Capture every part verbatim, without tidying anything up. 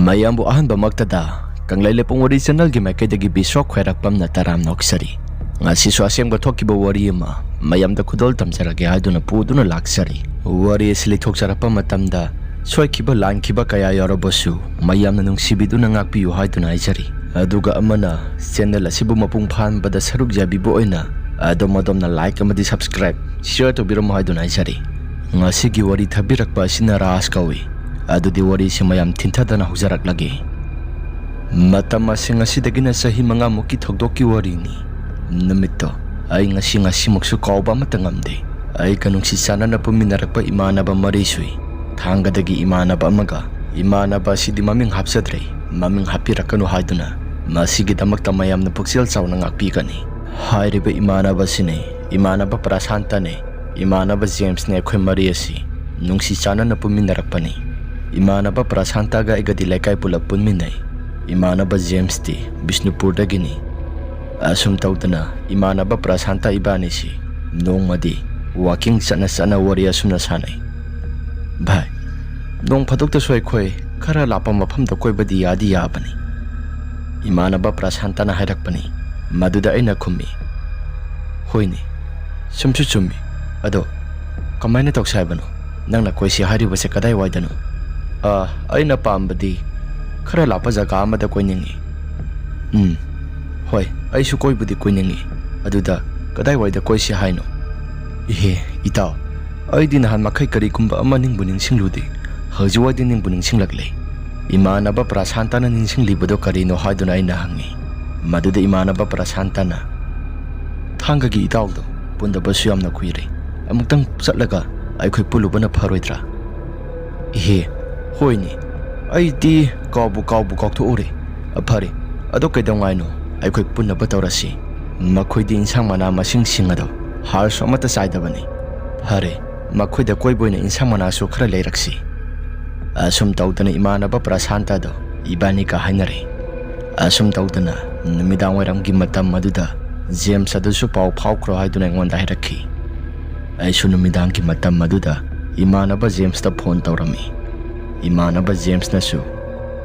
ꯃꯌꯥꯝꯕꯨ ꯑꯍꯥꯟꯕꯃꯛꯇꯗ ꯀꯪꯂꯩ ꯂꯩꯄꯨꯡ ꯋꯥꯔꯤ ꯆꯦꯅꯦꯜꯒꯤ ꯃꯥꯏꯀꯩꯗꯒꯤ ꯕꯤꯁ꯭ꯋ ꯈ꯭ꯋꯥꯏꯔꯥꯛꯄꯝꯅ ꯇꯔꯥꯝꯅ ꯑꯣꯛꯆꯔꯤ꯫ ꯉꯁꯤꯁꯨ ꯑꯁꯦꯡꯕ ꯊꯣꯛꯈꯤꯕ ꯋꯥꯔꯤ ꯑꯃ ꯃꯌꯥꯝꯗ ꯈꯨꯗꯣꯜ ꯇꯝꯖꯔꯒꯦ ꯍꯥꯏꯗꯨꯅ ꯄꯨꯗꯨꯅ ꯂꯥꯛꯆꯔꯤ꯫ ꯋꯥꯔꯤ ꯑꯁꯤ ꯂꯤꯊꯣꯛꯆꯔꯛꯄ ꯃꯇꯝꯗ ꯁꯣꯏꯈꯤꯕ ꯂꯥꯟꯈꯤꯕ ꯀꯌꯥ ꯌꯥꯎꯔꯕꯁꯨ ꯃꯌꯥꯝꯅ ꯅꯨꯡꯁꯤꯕꯤꯗꯨꯅ ꯉꯥꯛꯄꯤꯌꯨ ꯍꯥꯏꯗꯨꯅ ꯍꯥꯏꯖꯔꯤ꯫ ꯑꯗꯨꯒ ꯑꯃꯅ, ꯆꯦꯅꯦꯜ ꯑꯁꯤꯕꯨ ꯃꯄꯨꯡ ꯐꯥꯍꯟꯕꯗ ꯁꯔꯨꯛ ꯌꯥꯕꯤꯕ ꯑꯣꯏꯅ ꯑꯗꯣꯝ ꯑꯗꯣꯝꯅ ꯂꯥꯏꯛ ꯑꯃꯗꯤ ꯁꯕꯁꯀ꯭ꯔꯥꯏꯕ, ꯁꯤꯌꯔ ꯇꯧꯕꯤꯔꯝꯃꯨ ꯍꯥꯏꯗꯨꯅ ꯍꯥꯏꯖꯔꯤ꯫ ꯉꯁꯤꯒꯤ ꯋꯥꯔꯤ ꯊꯥꯕꯤꯔꯛꯄ ꯑꯁꯤꯅ ꯔꯥꯖ ꯀꯧꯏ꯫ ꯑꯗꯨꯗꯤ ꯋꯥꯔꯤꯁꯤ ꯃꯌꯥꯝ ꯊꯤꯟꯊꯗꯅ ꯍꯧꯖꯔꯛꯂꯒꯦ꯫ ꯃꯇꯝ ꯑꯁꯤ ꯉꯁꯤꯗꯒꯤꯅ ꯆꯍꯤ ꯃꯉꯥꯃꯨꯛꯀꯤ ꯊꯧꯗꯣꯛꯀꯤ ꯋꯥꯔꯤꯅꯤ꯫ ꯅꯨꯃꯤꯠꯇꯣ ꯑꯩ ꯉꯁꯤ, ꯉꯁꯤꯃꯛꯁꯨ ꯀꯥꯎꯕ ꯑꯃꯠꯇ ꯉꯝꯗꯦ꯫ ꯑꯩꯒ ꯅꯨꯡꯁꯤ ꯆꯥꯟꯅꯅ ꯄꯨꯟꯃꯤꯟꯅꯔꯛꯄ ꯏꯃꯥꯟꯅꯕ ꯃꯔꯤ ꯁꯨꯏ꯫ ꯊꯥꯡꯒꯗꯒꯤ ꯏꯃꯥꯟꯅꯕ ꯑꯃꯒ, ꯏꯃꯥꯟꯅꯕ ꯑꯁꯤꯗꯤ ꯃꯃꯤꯡ ꯍꯥꯞꯆꯗ꯭ꯔꯦ, ꯃꯃꯤꯡ ꯍꯥꯞꯄꯤꯔꯛꯀꯅꯨ ꯍꯥꯏꯗꯨꯅ, ꯃꯁꯤꯒꯤꯗꯃꯛꯇ ꯃꯌꯥꯝꯅ ꯄꯨꯛꯆꯦꯜ ꯆꯥꯎꯅ ꯉꯥꯛꯄꯤꯒꯅꯤ꯫ ꯍꯥꯏꯔꯤꯕ ꯏꯃꯥꯟꯅꯕ ꯑꯁꯤꯅꯤ, ꯏꯃꯥꯟꯅꯕ ꯄ꯭ꯔꯁꯥꯟꯇꯅꯤ, ꯏꯃꯥꯟꯅꯕ ꯖꯦꯝꯁꯅꯤ꯫ ꯑꯩꯈꯣꯏ ꯃꯔꯤ ꯑꯁꯤ ꯅꯨꯡꯁꯤ ꯆꯥꯟꯅꯅ ꯄꯨꯟꯃꯤꯟꯅꯔꯛꯄꯅꯤ꯫ ꯏꯃꯥꯟꯅꯕ ꯄ꯭ꯔꯁꯥꯟꯇꯒ ꯑꯩꯒꯗꯤ ꯂꯩꯀꯥꯏ ꯄꯨꯂꯞ ꯄꯨꯟꯃꯤꯟꯅꯩ꯫ ꯏꯃꯥꯟꯅꯕ ꯖꯦꯝꯁꯇꯤ ꯕꯤꯁꯅꯨꯄꯨꯔꯗꯒꯤꯅꯤ꯫ ꯑꯁꯨꯝ ꯇꯧꯗꯅ ꯏꯃꯥꯟꯅꯕ ꯄ꯭ꯔꯁꯥꯟꯇ ꯏꯕꯥꯅꯤꯁꯤ ꯅꯣꯡꯃꯗꯤ ꯋꯥꯀꯤꯡ ꯆꯠꯅ ꯆꯠꯅ ꯋꯥꯔꯤ ꯑꯁꯨꯝꯅ ꯁꯥꯟꯅꯩ꯫ "ꯚꯥꯏ, ꯅꯣꯡ ꯐꯥꯗꯣꯛꯇꯁꯨ ꯑꯩꯈꯣꯏ ꯈꯔ ꯂꯥꯞꯄ ꯃꯐꯝꯗ ꯀꯣꯏꯕꯗꯤ ꯌꯥꯗꯤ ꯌꯥꯕꯅꯤ?" ꯏꯃꯥꯟꯅꯕ ꯄ꯭ꯔꯁꯥꯟꯇꯅ ꯍꯥꯏꯔꯛꯄꯅꯤ꯫ ꯃꯗꯨꯗ ꯑꯩꯅ ꯈꯨꯝꯃꯤ, "ꯍꯣꯏꯅꯦ, ꯆꯨꯝꯁꯨ ꯆꯨꯝꯃꯤ꯫ ꯑꯗꯣ ꯀꯃꯥꯏꯅ ꯇꯧꯁꯦ ꯍꯥꯏꯕꯅꯣ? ꯅꯪꯅ ꯀꯣꯏꯁꯤ ꯍꯥꯏꯔꯤꯕꯁꯦ ꯀꯗꯥꯏꯋꯥꯏꯗꯅꯣ?" "ꯑ, ꯑꯩꯅ ꯄꯥꯝꯕꯗꯤ ꯈꯔ ꯂꯥꯞꯄ ꯖꯒꯥ ꯑꯃꯗ ꯀꯣꯏꯅꯤꯡꯉꯤ꯫" "ꯎꯝ, ꯍꯣꯏ, ꯑꯩꯁꯨ ꯀꯣꯏꯕꯨꯗꯤ ꯀꯣꯏꯅꯤꯡꯉꯤ꯫ ꯑꯗꯨꯗ ꯀꯗꯥꯏꯋꯥꯏꯗ ꯀꯣꯏꯁꯤ ꯍꯥꯏꯅꯣ?" "ꯏꯍꯦ, ꯏꯇꯥꯎ, ꯑꯩꯗꯤ ꯅꯍꯥꯟ ꯃꯈꯩ ꯀꯔꯤꯒꯨꯝꯕ ꯑꯃ ꯅꯤꯡꯕꯨ ꯅꯤꯡꯁꯤꯡꯂꯨꯗꯦ꯫ ꯍꯧꯖꯤꯛꯋꯥꯏꯗꯤ ꯅꯤꯡꯕꯨ ꯅꯤꯡꯁꯤꯡꯂꯛꯂꯦ꯫" ꯏꯃꯥꯟꯅꯕ ꯄ꯭ꯔꯁꯥꯟꯇꯅ ꯅꯤꯡꯁꯤꯡꯂꯤꯕꯗꯣ ꯀꯔꯤꯅꯣ ꯍꯥꯏꯗꯨꯅ ꯑꯩꯅ ꯍꯪꯉꯤ꯫ ꯃꯗꯨꯗ ꯏꯃꯥꯟꯅꯕ ꯄ꯭ꯔꯁꯥꯟꯇꯅ, "ꯊꯥꯡꯒꯒꯤ ꯏꯇꯥꯎꯗꯣ ꯄꯨꯟꯗꯕꯁꯨ ꯌꯥꯝꯅ ꯀꯨꯏꯔꯦ꯫ ꯑꯃꯨꯛꯇꯪ ꯆꯠꯂꯒ ꯑꯩꯈꯣꯏ ꯄꯨꯜꯂꯨꯕꯅ ꯐꯔꯣꯏꯗ꯭ꯔꯥ?" "ꯏꯍꯦ, ꯍꯣꯏꯅꯦ꯫ ꯑꯩꯗꯤ ꯀꯥꯎꯕꯨ ꯀꯥꯎꯕꯨ ꯀꯥꯎꯊꯣꯛꯎꯔꯦ꯫ ꯐꯔꯦ, ꯑꯗꯣ ꯀꯩꯗꯧꯉꯥꯏꯅꯣ ꯑꯩꯈꯣꯏ ꯄꯨꯟꯅꯕ ꯇꯧꯔꯁꯤ? ꯃꯈꯣꯏꯗꯤ ꯏꯟꯁꯥꯡ ꯃꯅꯥ ꯃꯁꯤꯡꯁꯤꯡ ꯑꯗꯣ ꯍꯥꯔꯁꯨ ꯑꯃꯠꯇ ꯆꯥꯏꯗꯕꯅꯤ꯫ ꯐꯔꯦ, ꯃꯈꯣꯏꯗ ꯀꯣꯏꯕ ꯑꯣꯏꯅ ꯏꯟꯁꯥꯡ ꯃꯅꯥꯁꯨ ꯈꯔ ꯂꯩꯔꯛꯁꯤ꯫" ꯑꯁꯨꯝ ꯇꯧꯗꯅ ꯏꯃꯥꯟꯅꯕ ꯄ꯭ꯔꯁꯥꯟꯇꯗꯣ ꯏꯕꯥꯅꯤꯒ ꯍꯥꯏꯅꯔꯦ꯫ ꯑꯁꯨꯝ ꯇꯧꯗꯅ ꯅꯨꯃꯤꯗꯥꯡ ꯋꯥꯏꯔꯝꯒꯤ ꯃꯇꯝ ꯑꯗꯨꯗ ꯖꯦꯝꯁ ꯑꯗꯨꯁꯨ ꯄꯥꯎ ꯐꯥꯎꯈ꯭ꯔꯣ ꯍꯥꯏꯗꯨꯅ ꯑꯩꯉꯣꯟꯗ ꯍꯥꯏꯔꯛꯈꯤ꯫ ꯑꯩꯁꯨ ꯅꯨꯃꯤꯗꯥꯡꯒꯤ ꯃꯇꯝ ꯑꯗꯨꯗ ꯏꯃꯥꯟꯅꯕ ꯖꯦꯝꯁꯇ ꯐꯣꯟ ꯇꯧꯔꯝꯃꯤ꯫ ꯏꯃꯥꯟꯅꯕ ꯖꯦꯝꯁꯅꯁꯨ,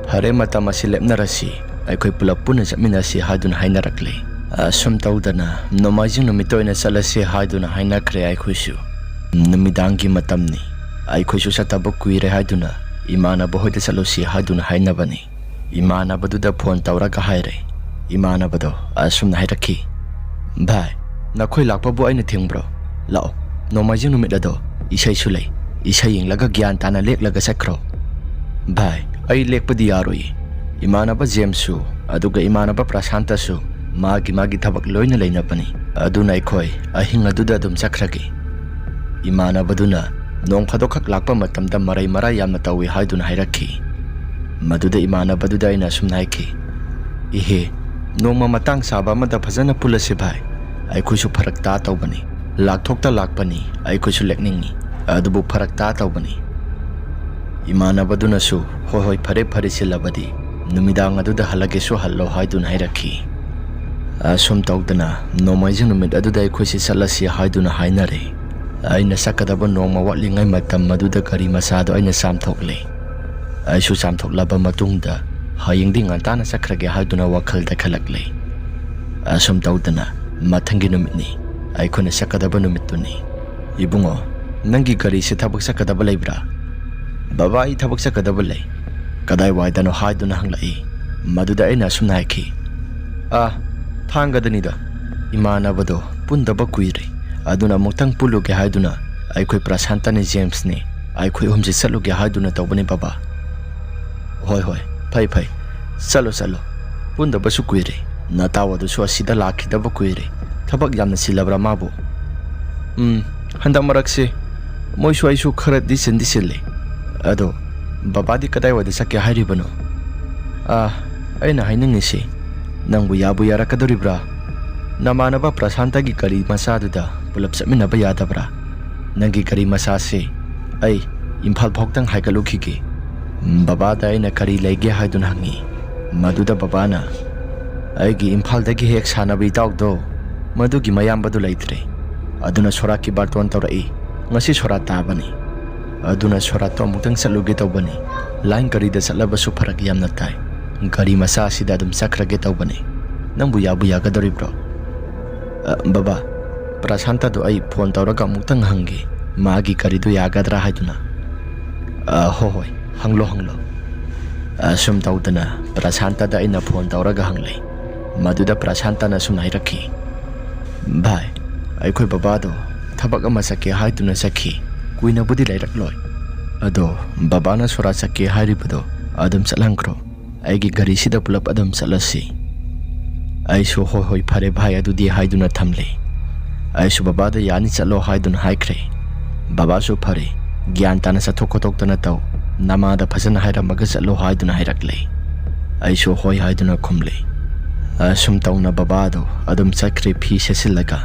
"ꯐꯔꯦ, ꯃꯇꯝ ꯑꯁꯤ ꯂꯦꯞꯅꯔꯁꯤ, ꯑꯩꯈꯣꯏ ꯄꯨꯂꯞ ꯄꯨꯟꯅ ꯆꯠꯃꯤꯟꯅꯁꯤ" ꯍꯥꯏꯗꯨꯅ ꯍꯥꯏꯅꯔꯛꯂꯦ꯫ ꯑꯁꯨꯝ ꯇꯧꯗꯅ ꯅꯣꯡꯃꯥꯏꯖꯤꯡ ꯅꯨꯃꯤꯠꯇ ꯑꯣꯏꯅ ꯆꯠꯂꯁꯤ ꯍꯥꯏꯗꯨꯅ ꯍꯥꯏꯅꯈ꯭ꯔꯦ ꯑꯩꯈꯣꯏꯁꯨ꯫ ꯅꯨꯃꯤꯗꯥꯡꯒꯤ ꯃꯇꯝꯅꯤ꯫ ꯑꯩꯈꯣꯏꯁꯨ ꯆꯠꯇꯕ ꯀꯨꯏꯔꯦ ꯍꯥꯏꯗꯨꯅ ꯏꯃꯥꯟꯅꯕ ꯍꯣꯏꯗ ꯆꯠꯂꯨꯁꯤ ꯍꯥꯏꯗꯨꯅ ꯍꯥꯏꯅꯕꯅꯤ꯫ ꯏꯃꯥꯟꯅꯕꯗꯨꯗ ꯐꯣꯟ ꯇꯧꯔꯒ ꯍꯥꯏꯔꯦ꯫ ꯏꯃꯥꯟꯅꯕꯗꯣ ꯑꯁꯨꯝꯅ ꯍꯥꯏꯔꯛꯈꯤ, "ꯚꯥꯏ, ꯅꯈꯣꯏ ꯂꯥꯛꯄꯕꯨ ꯑꯩꯅ ꯊꯤꯡꯕ꯭ꯔꯣ? ꯂꯥꯛꯑꯣ, ꯅꯣꯡꯃꯥꯏꯖꯤꯡ ꯅꯨꯃꯤꯠ ꯑꯗꯣ ꯏꯁꯩꯁꯨ ꯂꯩ, ꯏꯁꯩ ꯌꯦꯡꯂꯒ ꯒ꯭ꯌꯥꯟ ꯇꯥꯅ ꯂꯦꯛꯂꯒ ꯆꯠꯈ꯭ꯔꯣ"꯫ "ꯚꯥꯏ, ꯑꯩ ꯂꯦꯛꯄꯗꯤ ꯌꯥꯔꯣꯏꯌꯦ꯫ ꯏꯃꯥꯟꯅꯕ ꯖꯦꯝꯁꯁꯨ, ꯑꯗꯨꯒ ꯏꯃꯥꯟꯅꯕ ꯄ꯭ꯔꯁꯥꯟꯇꯁꯨ ꯃꯥꯒꯤ ꯃꯥꯒꯤ ꯊꯕꯛ ꯂꯣꯏꯅ ꯂꯩꯅꯕꯅꯤ꯫ ꯑꯗꯨꯅ ꯑꯩꯈꯣꯏ ꯑꯍꯤꯡ ꯑꯗꯨꯗ ꯑꯗꯨꯝ ꯆꯠꯈ꯭ꯔꯒꯦ"꯫ ꯏꯃꯥꯟꯅꯕꯗꯨꯅ ꯅꯣꯡ ꯐꯥꯗꯣꯛꯈꯛ ꯂꯥꯛꯄ ꯃꯇꯝꯗ ꯃꯔꯩ ꯃꯔꯥ ꯌꯥꯝꯅ ꯇꯧꯏ ꯍꯥꯏꯗꯨꯅ ꯍꯥꯏꯔꯛꯈꯤ꯫ ꯃꯗꯨꯗ ꯏꯃꯥꯟꯅꯕꯗꯨꯗ ꯑꯩꯅ ꯑꯁꯨꯝꯅ ꯍꯥꯏꯈꯤ, "ꯏꯍꯦ, ꯅꯣꯡꯃ ꯃꯇꯥꯡ ꯆꯥꯕ ꯑꯃꯗ ꯐꯖꯅ ꯄꯨꯜꯂꯁꯤ ꯚꯥꯏ꯫ ꯑꯩꯈꯣꯏꯁꯨ ꯐꯔꯛ ꯇꯥ ꯇꯧꯕꯅꯤ꯫ ꯂꯥꯛꯊꯣꯛꯇ ꯂꯥꯛꯄꯅꯤ, ꯑꯩꯈꯣꯏꯁꯨ ꯂꯦꯛꯅꯤꯡꯉꯤ꯫ ꯑꯗꯨꯕꯨ ꯐꯔꯛ ꯇꯥ ꯇꯧꯕꯅꯤ"꯫ ꯏꯃꯥꯟꯅꯕꯗꯨꯅꯁꯨ, "ꯍꯣꯏ ꯍꯣꯏ, ꯐꯔꯦ ꯐꯔꯦ, ꯁꯤꯜꯂꯕꯗꯤ ꯅꯨꯃꯤꯗꯥꯡ ꯑꯗꯨꯗ ꯍꯜꯂꯒꯦꯁꯨ ꯍꯜꯂꯣ" ꯍꯥꯏꯗꯨꯅ ꯍꯥꯏꯔꯛꯈꯤ꯫ ꯑꯁꯨꯝ ꯇꯧꯗꯅ ꯅꯣꯡꯃꯥꯏꯖꯤꯡ ꯅꯨꯃꯤꯠ ꯑꯗꯨꯗ ꯑꯩꯈꯣꯏꯁꯤ ꯆꯠꯂꯁꯤ ꯍꯥꯏꯗꯨꯅ ꯍꯥꯏꯅꯔꯦ꯫ ꯑꯩꯅ ꯆꯠꯀꯗꯕ ꯅꯣꯡꯃ ꯋꯥꯠꯂꯤꯉꯩ ꯃꯇꯝ ꯑꯗꯨꯗ ꯒꯥꯔꯤ ꯃꯆꯥꯗꯣ ꯑꯩꯅ ꯆꯥꯝꯊꯣꯛꯂꯦ꯫ ꯑꯩꯁꯨ ꯆꯥꯝꯊꯣꯛꯂꯕ ꯃꯇꯨꯡꯗ ꯍꯌꯦꯡꯗꯤ ꯉꯟꯇꯥꯅ ꯆꯠꯈ꯭ꯔꯒꯦ ꯍꯥꯏꯗꯨꯅ ꯋꯥꯈꯜꯗ ꯈꯜꯂꯛꯂꯦ꯫ ꯑꯁꯨꯝ ꯇꯧꯗꯅ ꯃꯊꯪꯒꯤ ꯅꯨꯃꯤꯠꯅꯤ, ꯑꯩꯈꯣꯏꯅ ꯆꯠꯀꯗꯕ ꯅꯨꯃꯤꯠꯇꯨꯅꯤ꯫ "ꯏꯕꯨꯡꯉꯣ, ꯅꯪꯒꯤ ꯒꯥꯔꯤꯁꯦ ꯊꯕꯛ ꯆꯠꯀꯗꯕ ꯂꯩꯕ꯭ꯔꯥ?" "ꯕꯕꯥ, ꯑꯩ ꯊꯕꯛ ꯆꯠꯀꯗꯕ ꯂꯩ"꯫ "ꯀꯗꯥꯏꯋꯥꯏꯗꯅꯣ?" ꯍꯥꯏꯗꯨꯅ ꯍꯪꯂꯛꯏ꯫ ꯃꯗꯨꯗ ꯑꯩꯅ ꯑꯁꯨꯝꯅ ꯍꯥꯏꯈꯤ, "ꯑꯥ, ꯊꯥꯡꯒꯗꯅꯤꯗ꯫ ꯏꯃꯥꯟꯅꯕꯗꯣ ꯄꯨꯟꯗꯕ ꯀꯨꯏꯔꯦ, ꯑꯗꯨꯅ ꯑꯃꯨꯛꯇꯪ ꯄꯨꯜꯂꯨꯒꯦ ꯍꯥꯏꯗꯨꯅ ꯑꯩꯈꯣꯏ ꯄ꯭ꯔꯁꯥꯟꯇꯅꯦ ꯖꯦꯝꯁꯅꯦ, ꯑꯩꯈꯣꯏ ꯑꯍꯨꯝꯁꯦ ꯆꯠꯂꯨꯒꯦ ꯍꯥꯏꯗꯨꯅ ꯇꯧꯕꯅꯤ ꯕꯕꯥ"꯫ "ꯍꯣꯏ ꯍꯣꯏ, ꯐꯩ ꯐꯩ, ꯆꯠꯂꯣ ꯆꯠꯂꯣ꯫ ꯄꯨꯟꯗꯕꯁꯨ ꯀꯨꯏꯔꯦ, ꯅꯇꯥꯎ ꯑꯗꯨꯁꯨ ꯑꯁꯤꯗ ꯂꯥꯛꯈꯤꯗꯕ ꯀꯨꯏꯔꯦ꯫ ꯊꯕꯛ ꯌꯥꯝꯅ ꯆꯤꯜꯂꯕ꯭ꯔꯥ ꯃꯥꯕꯨ?" "ꯎꯝ, ꯍꯟꯗꯛ ꯃꯔꯛꯁꯦ ꯃꯣꯏꯁꯨ ꯑꯩꯁꯨ ꯈꯔꯗꯤ ꯆꯤꯟꯗꯤ ꯆꯤꯜꯂꯤ꯫ ꯑꯗꯣ ꯕꯕꯥꯗꯤ ꯀꯗꯥꯏꯋꯥꯏꯗ ꯆꯠꯀꯦ ꯍꯥꯏꯔꯤꯕꯅꯣ?" "ꯑꯥ, ꯑꯩꯅ ꯍꯥꯏꯅꯤꯡꯉꯤꯁꯤ, ꯅꯪꯕꯨ ꯌꯥꯕꯨ ꯌꯥꯔꯛꯀꯗꯧꯔꯤꯕ꯭ꯔꯥ? ꯅꯃꯥꯟꯅꯕ ꯄ꯭ꯔꯁꯥꯟꯇꯒꯤ ꯒꯥꯔꯤ ꯃꯆꯥꯗꯨꯗ ꯄꯨꯂꯞ ꯆꯠꯃꯤꯟꯅꯕ ꯌꯥꯗꯕ꯭ꯔꯥ? ꯅꯪꯒꯤ ꯒꯥꯔꯤ ꯃꯆꯥꯁꯤ ꯑꯩ ꯏꯝꯐꯥꯜ ꯐꯥꯎꯇꯪ ꯍꯥꯏꯒꯠꯂꯨꯈꯤꯒꯦ"꯫ ꯕꯕꯥꯗ ꯑꯩꯅ ꯀꯔꯤ ꯂꯩꯒꯦ ꯍꯥꯏꯗꯨꯅ ꯍꯪꯉꯤ꯫ ꯃꯗꯨꯗ ꯕꯕꯥꯅ, "ꯑꯩꯒꯤ ꯏꯝꯐꯥꯜꯗꯒꯤ ꯍꯦꯛ ꯁꯥꯟꯅꯕ ꯏꯇꯥꯎꯗꯣ, ꯃꯗꯨꯒꯤ ꯃꯌꯥꯝꯕꯗꯨ ꯂꯩꯇ꯭ꯔꯦ꯫ ꯑꯗꯨꯅ ꯁꯣꯔꯥꯠꯀꯤ ꯕꯥꯔꯇꯣꯟ ꯇꯧꯔꯛꯏ꯫ ꯉꯁꯤ ꯁꯣꯔꯥꯠ ꯇꯥꯕꯅꯤ"꯫ ꯑꯗꯨꯅ ꯁꯣꯔꯥꯠꯇꯣ ꯑꯃꯨꯛꯇꯪ ꯆꯠꯂꯨꯒꯦ ꯇꯧꯕꯅꯤ꯫ ꯂꯥꯏꯟ ꯒꯥꯔꯤꯗ ꯆꯠꯂꯕꯁꯨ ꯐꯔꯛ ꯌꯥꯝꯅ ꯇꯥꯏ꯫ ꯒꯥꯔꯤ ꯃꯆꯥ ꯑꯁꯤꯗ ꯑꯗꯨꯝ ꯆꯠꯈ꯭ꯔꯒꯦ ꯇꯧꯕꯅꯤ꯫ ꯅꯪꯕꯨ ꯌꯥꯕꯨ ꯌꯥꯒꯗꯧꯔꯤꯕ꯭ꯔꯣ?" "ꯑ, ꯕꯕꯥ, ꯄ꯭ꯔꯁꯥꯟꯇꯗꯣ ꯑꯩ ꯐꯣꯟ ꯇꯧꯔꯒ ꯑꯃꯨꯛꯇꯪ ꯍꯪꯒꯦ, ꯃꯥꯒꯤ ꯒꯥꯔꯤꯗꯨ ꯌꯥꯒꯗ꯭ꯔꯥ ꯍꯥꯏꯗꯨꯅ꯫" "ꯑ, ꯍꯣ ꯍꯣꯏ, ꯍꯪꯂꯣ ꯍꯪꯂꯣ꯫" ꯑꯁꯨꯝ ꯇꯧꯗꯅ ꯄ꯭ꯔꯁꯥꯟꯇꯗ ꯑꯩꯅ ꯐꯣꯟ ꯇꯧꯔꯒ ꯍꯪꯂꯦ꯫ ꯃꯗꯨꯗ ꯄ꯭ꯔꯁꯥꯟꯇꯅ ꯁꯨꯝ ꯍꯥꯏꯔꯛꯈꯤ, "ꯚꯥꯏ, ꯑꯩꯈꯣꯏ ꯕꯕꯥꯗꯣ ꯊꯕꯛ ꯑꯃ ꯆꯠꯀꯦ ꯍꯥꯏꯗꯨꯅ ꯆꯠꯈꯤ꯫ ꯀꯨꯏꯅꯕꯨꯗꯤ ꯂꯩꯔꯛꯂꯣꯏ꯫ ꯑꯗꯣ ꯕꯕꯥꯅ ꯁꯣꯔꯥꯠ ꯆꯠꯀꯦ ꯍꯥꯏꯔꯤꯕꯗꯣ ꯑꯗꯨꯝ ꯆꯠꯍꯟꯈ꯭ꯔꯣ꯫ ꯑꯩꯒꯤ ꯒꯥꯔꯤꯁꯤꯗ ꯄꯨꯂꯞ ꯑꯗꯨꯝ ꯆꯠꯂꯁꯤ꯫" ꯑꯩꯁꯨ "ꯍꯣꯏ ꯍꯣꯏ, ꯐꯔꯦ ꯚꯥꯏ ꯑꯗꯨꯗꯤ" ꯍꯥꯏꯗꯨꯅ ꯊꯝꯂꯦ꯫ ꯑꯩꯁꯨ ꯕꯕꯥꯗ "ꯌꯥꯅꯤ, ꯆꯠꯂꯣ" ꯍꯥꯏꯗꯨꯅ ꯍꯥꯏꯈ꯭ꯔꯦ꯫ ꯕꯕꯥꯁꯨ "ꯐꯔꯦ, ꯒ꯭ꯌꯥꯟ ꯇꯥꯅ ꯆꯠꯊꯣꯛ ꯈꯣꯠꯇꯣꯛꯇꯅ ꯇꯧ, ꯅꯃꯥꯗ ꯐꯖꯅ ꯍꯥꯏꯔꯝꯃꯒ ꯆꯠꯂꯣ" ꯍꯥꯏꯗꯨꯅ ꯍꯥꯏꯔꯛꯂꯦ꯫ ꯑꯩꯁꯨ "ꯍꯣꯏ" ꯍꯥꯏꯗꯨꯅ ꯈꯨꯝꯂꯦ꯫ ꯑꯁꯨꯝ ꯇꯧꯅ ꯕꯕꯥꯗꯣ ꯑꯗꯨꯝ ꯆꯠꯈ꯭ꯔꯦ ꯐꯤ ꯁꯦꯠꯆꯤꯜꯂꯒ꯫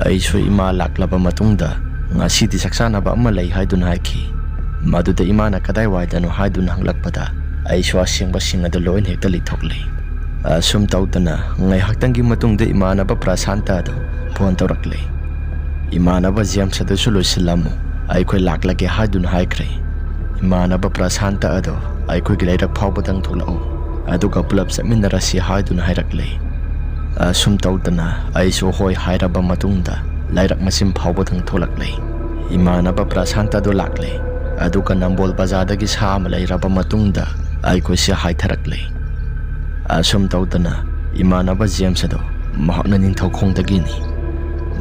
ꯑꯩꯁꯨ ꯏꯃꯥ ꯂꯥꯛꯂꯕ ꯃꯇꯨꯡꯗ "ꯉꯁꯤꯗꯤ ꯆꯥꯛ ꯆꯥꯅꯕ ꯑꯃ ꯂꯩ" ꯍꯥꯏꯗꯨꯅ ꯍꯥꯏꯈꯤ꯫ ꯃꯗꯨꯗ ꯏꯃꯥꯅ "ꯀꯗꯥꯏꯋꯥꯏꯗꯅꯣ?" ꯍꯥꯏꯗꯨꯅ ꯍꯪꯂꯛꯄꯗ ꯑꯩꯁꯨ ꯑꯁꯦꯡꯕꯁꯤꯡ ꯑꯗꯨ ꯂꯣꯏꯅ ꯍꯦꯛꯇ ꯂꯤꯊꯣꯛꯂꯦ꯫ ꯑꯁꯨꯝ ꯇꯧꯗꯅ ꯉꯥꯏꯍꯥꯛꯇꯪꯒꯤ ꯃꯇꯨꯡꯗ ꯏꯃꯥꯟꯅꯕ ꯄ꯭ꯔꯁꯥꯟꯇ ꯑꯗꯨ ꯐꯣꯟ ꯇꯧꯔꯛꯂꯦ꯫ "ꯏꯃꯥꯟꯅꯕ ꯖꯦꯝꯁ ꯑꯗꯨꯁꯨ ꯂꯣꯏꯁꯤꯜꯂꯝꯃꯨ, ꯑꯩꯈꯣꯏ ꯂꯥꯛꯂꯒꯦ" ꯍꯥꯏꯗꯨꯅ ꯍꯥꯏꯈ꯭ꯔꯦ꯫ ꯏꯃꯥꯟꯅꯕ ꯄ꯭ꯔꯁꯥꯟꯇ ꯑꯗꯣ "ꯑꯩꯈꯣꯏꯒꯤ ꯂꯩꯔꯛ ꯐꯥꯎꯕꯗꯪ ꯊꯣꯛꯂꯛꯎ, ꯑꯗꯨꯒ ꯄꯨꯂꯞ ꯆꯠꯃꯤꯟꯅꯔꯁꯤ" ꯍꯥꯏꯗꯨꯅ ꯍꯥꯏꯔꯛꯂꯦ꯫ ꯑꯁꯨꯝ ꯇꯧꯗꯅ ꯑꯩꯁꯨ "ꯍꯣꯏ" ꯍꯥꯏꯔꯕ ꯃꯇꯨꯡꯗ ꯂꯩꯔꯛ ꯃꯆꯤꯟ ꯐꯥꯎꯕꯗꯪ ꯊꯣꯛꯂꯛꯂꯦ꯫ ꯏꯃꯥꯟꯅꯕ ꯄ꯭ꯔꯁꯥꯟꯇ ꯑꯗꯨ ꯂꯥꯛꯂꯦ, ꯑꯗꯨꯒ ꯅꯝꯕꯣꯜ ꯕꯖꯥꯔꯗꯒꯤ ꯁꯥ ꯑꯃ ꯂꯩꯔꯕ ꯃꯇꯨꯡꯗ ꯑꯩꯈꯣꯏꯁꯦ ꯍꯥꯏꯊꯔꯛꯂꯦ꯫ ꯑꯁꯨꯝ ꯇꯧꯗꯅ ꯏꯃꯥꯟꯅꯕ ꯖꯦꯝꯁ ꯑꯗꯣ ꯃꯍꯥꯛꯅ ꯅꯤꯡꯊꯧꯈꯣꯡꯗꯒꯤꯅꯤ꯫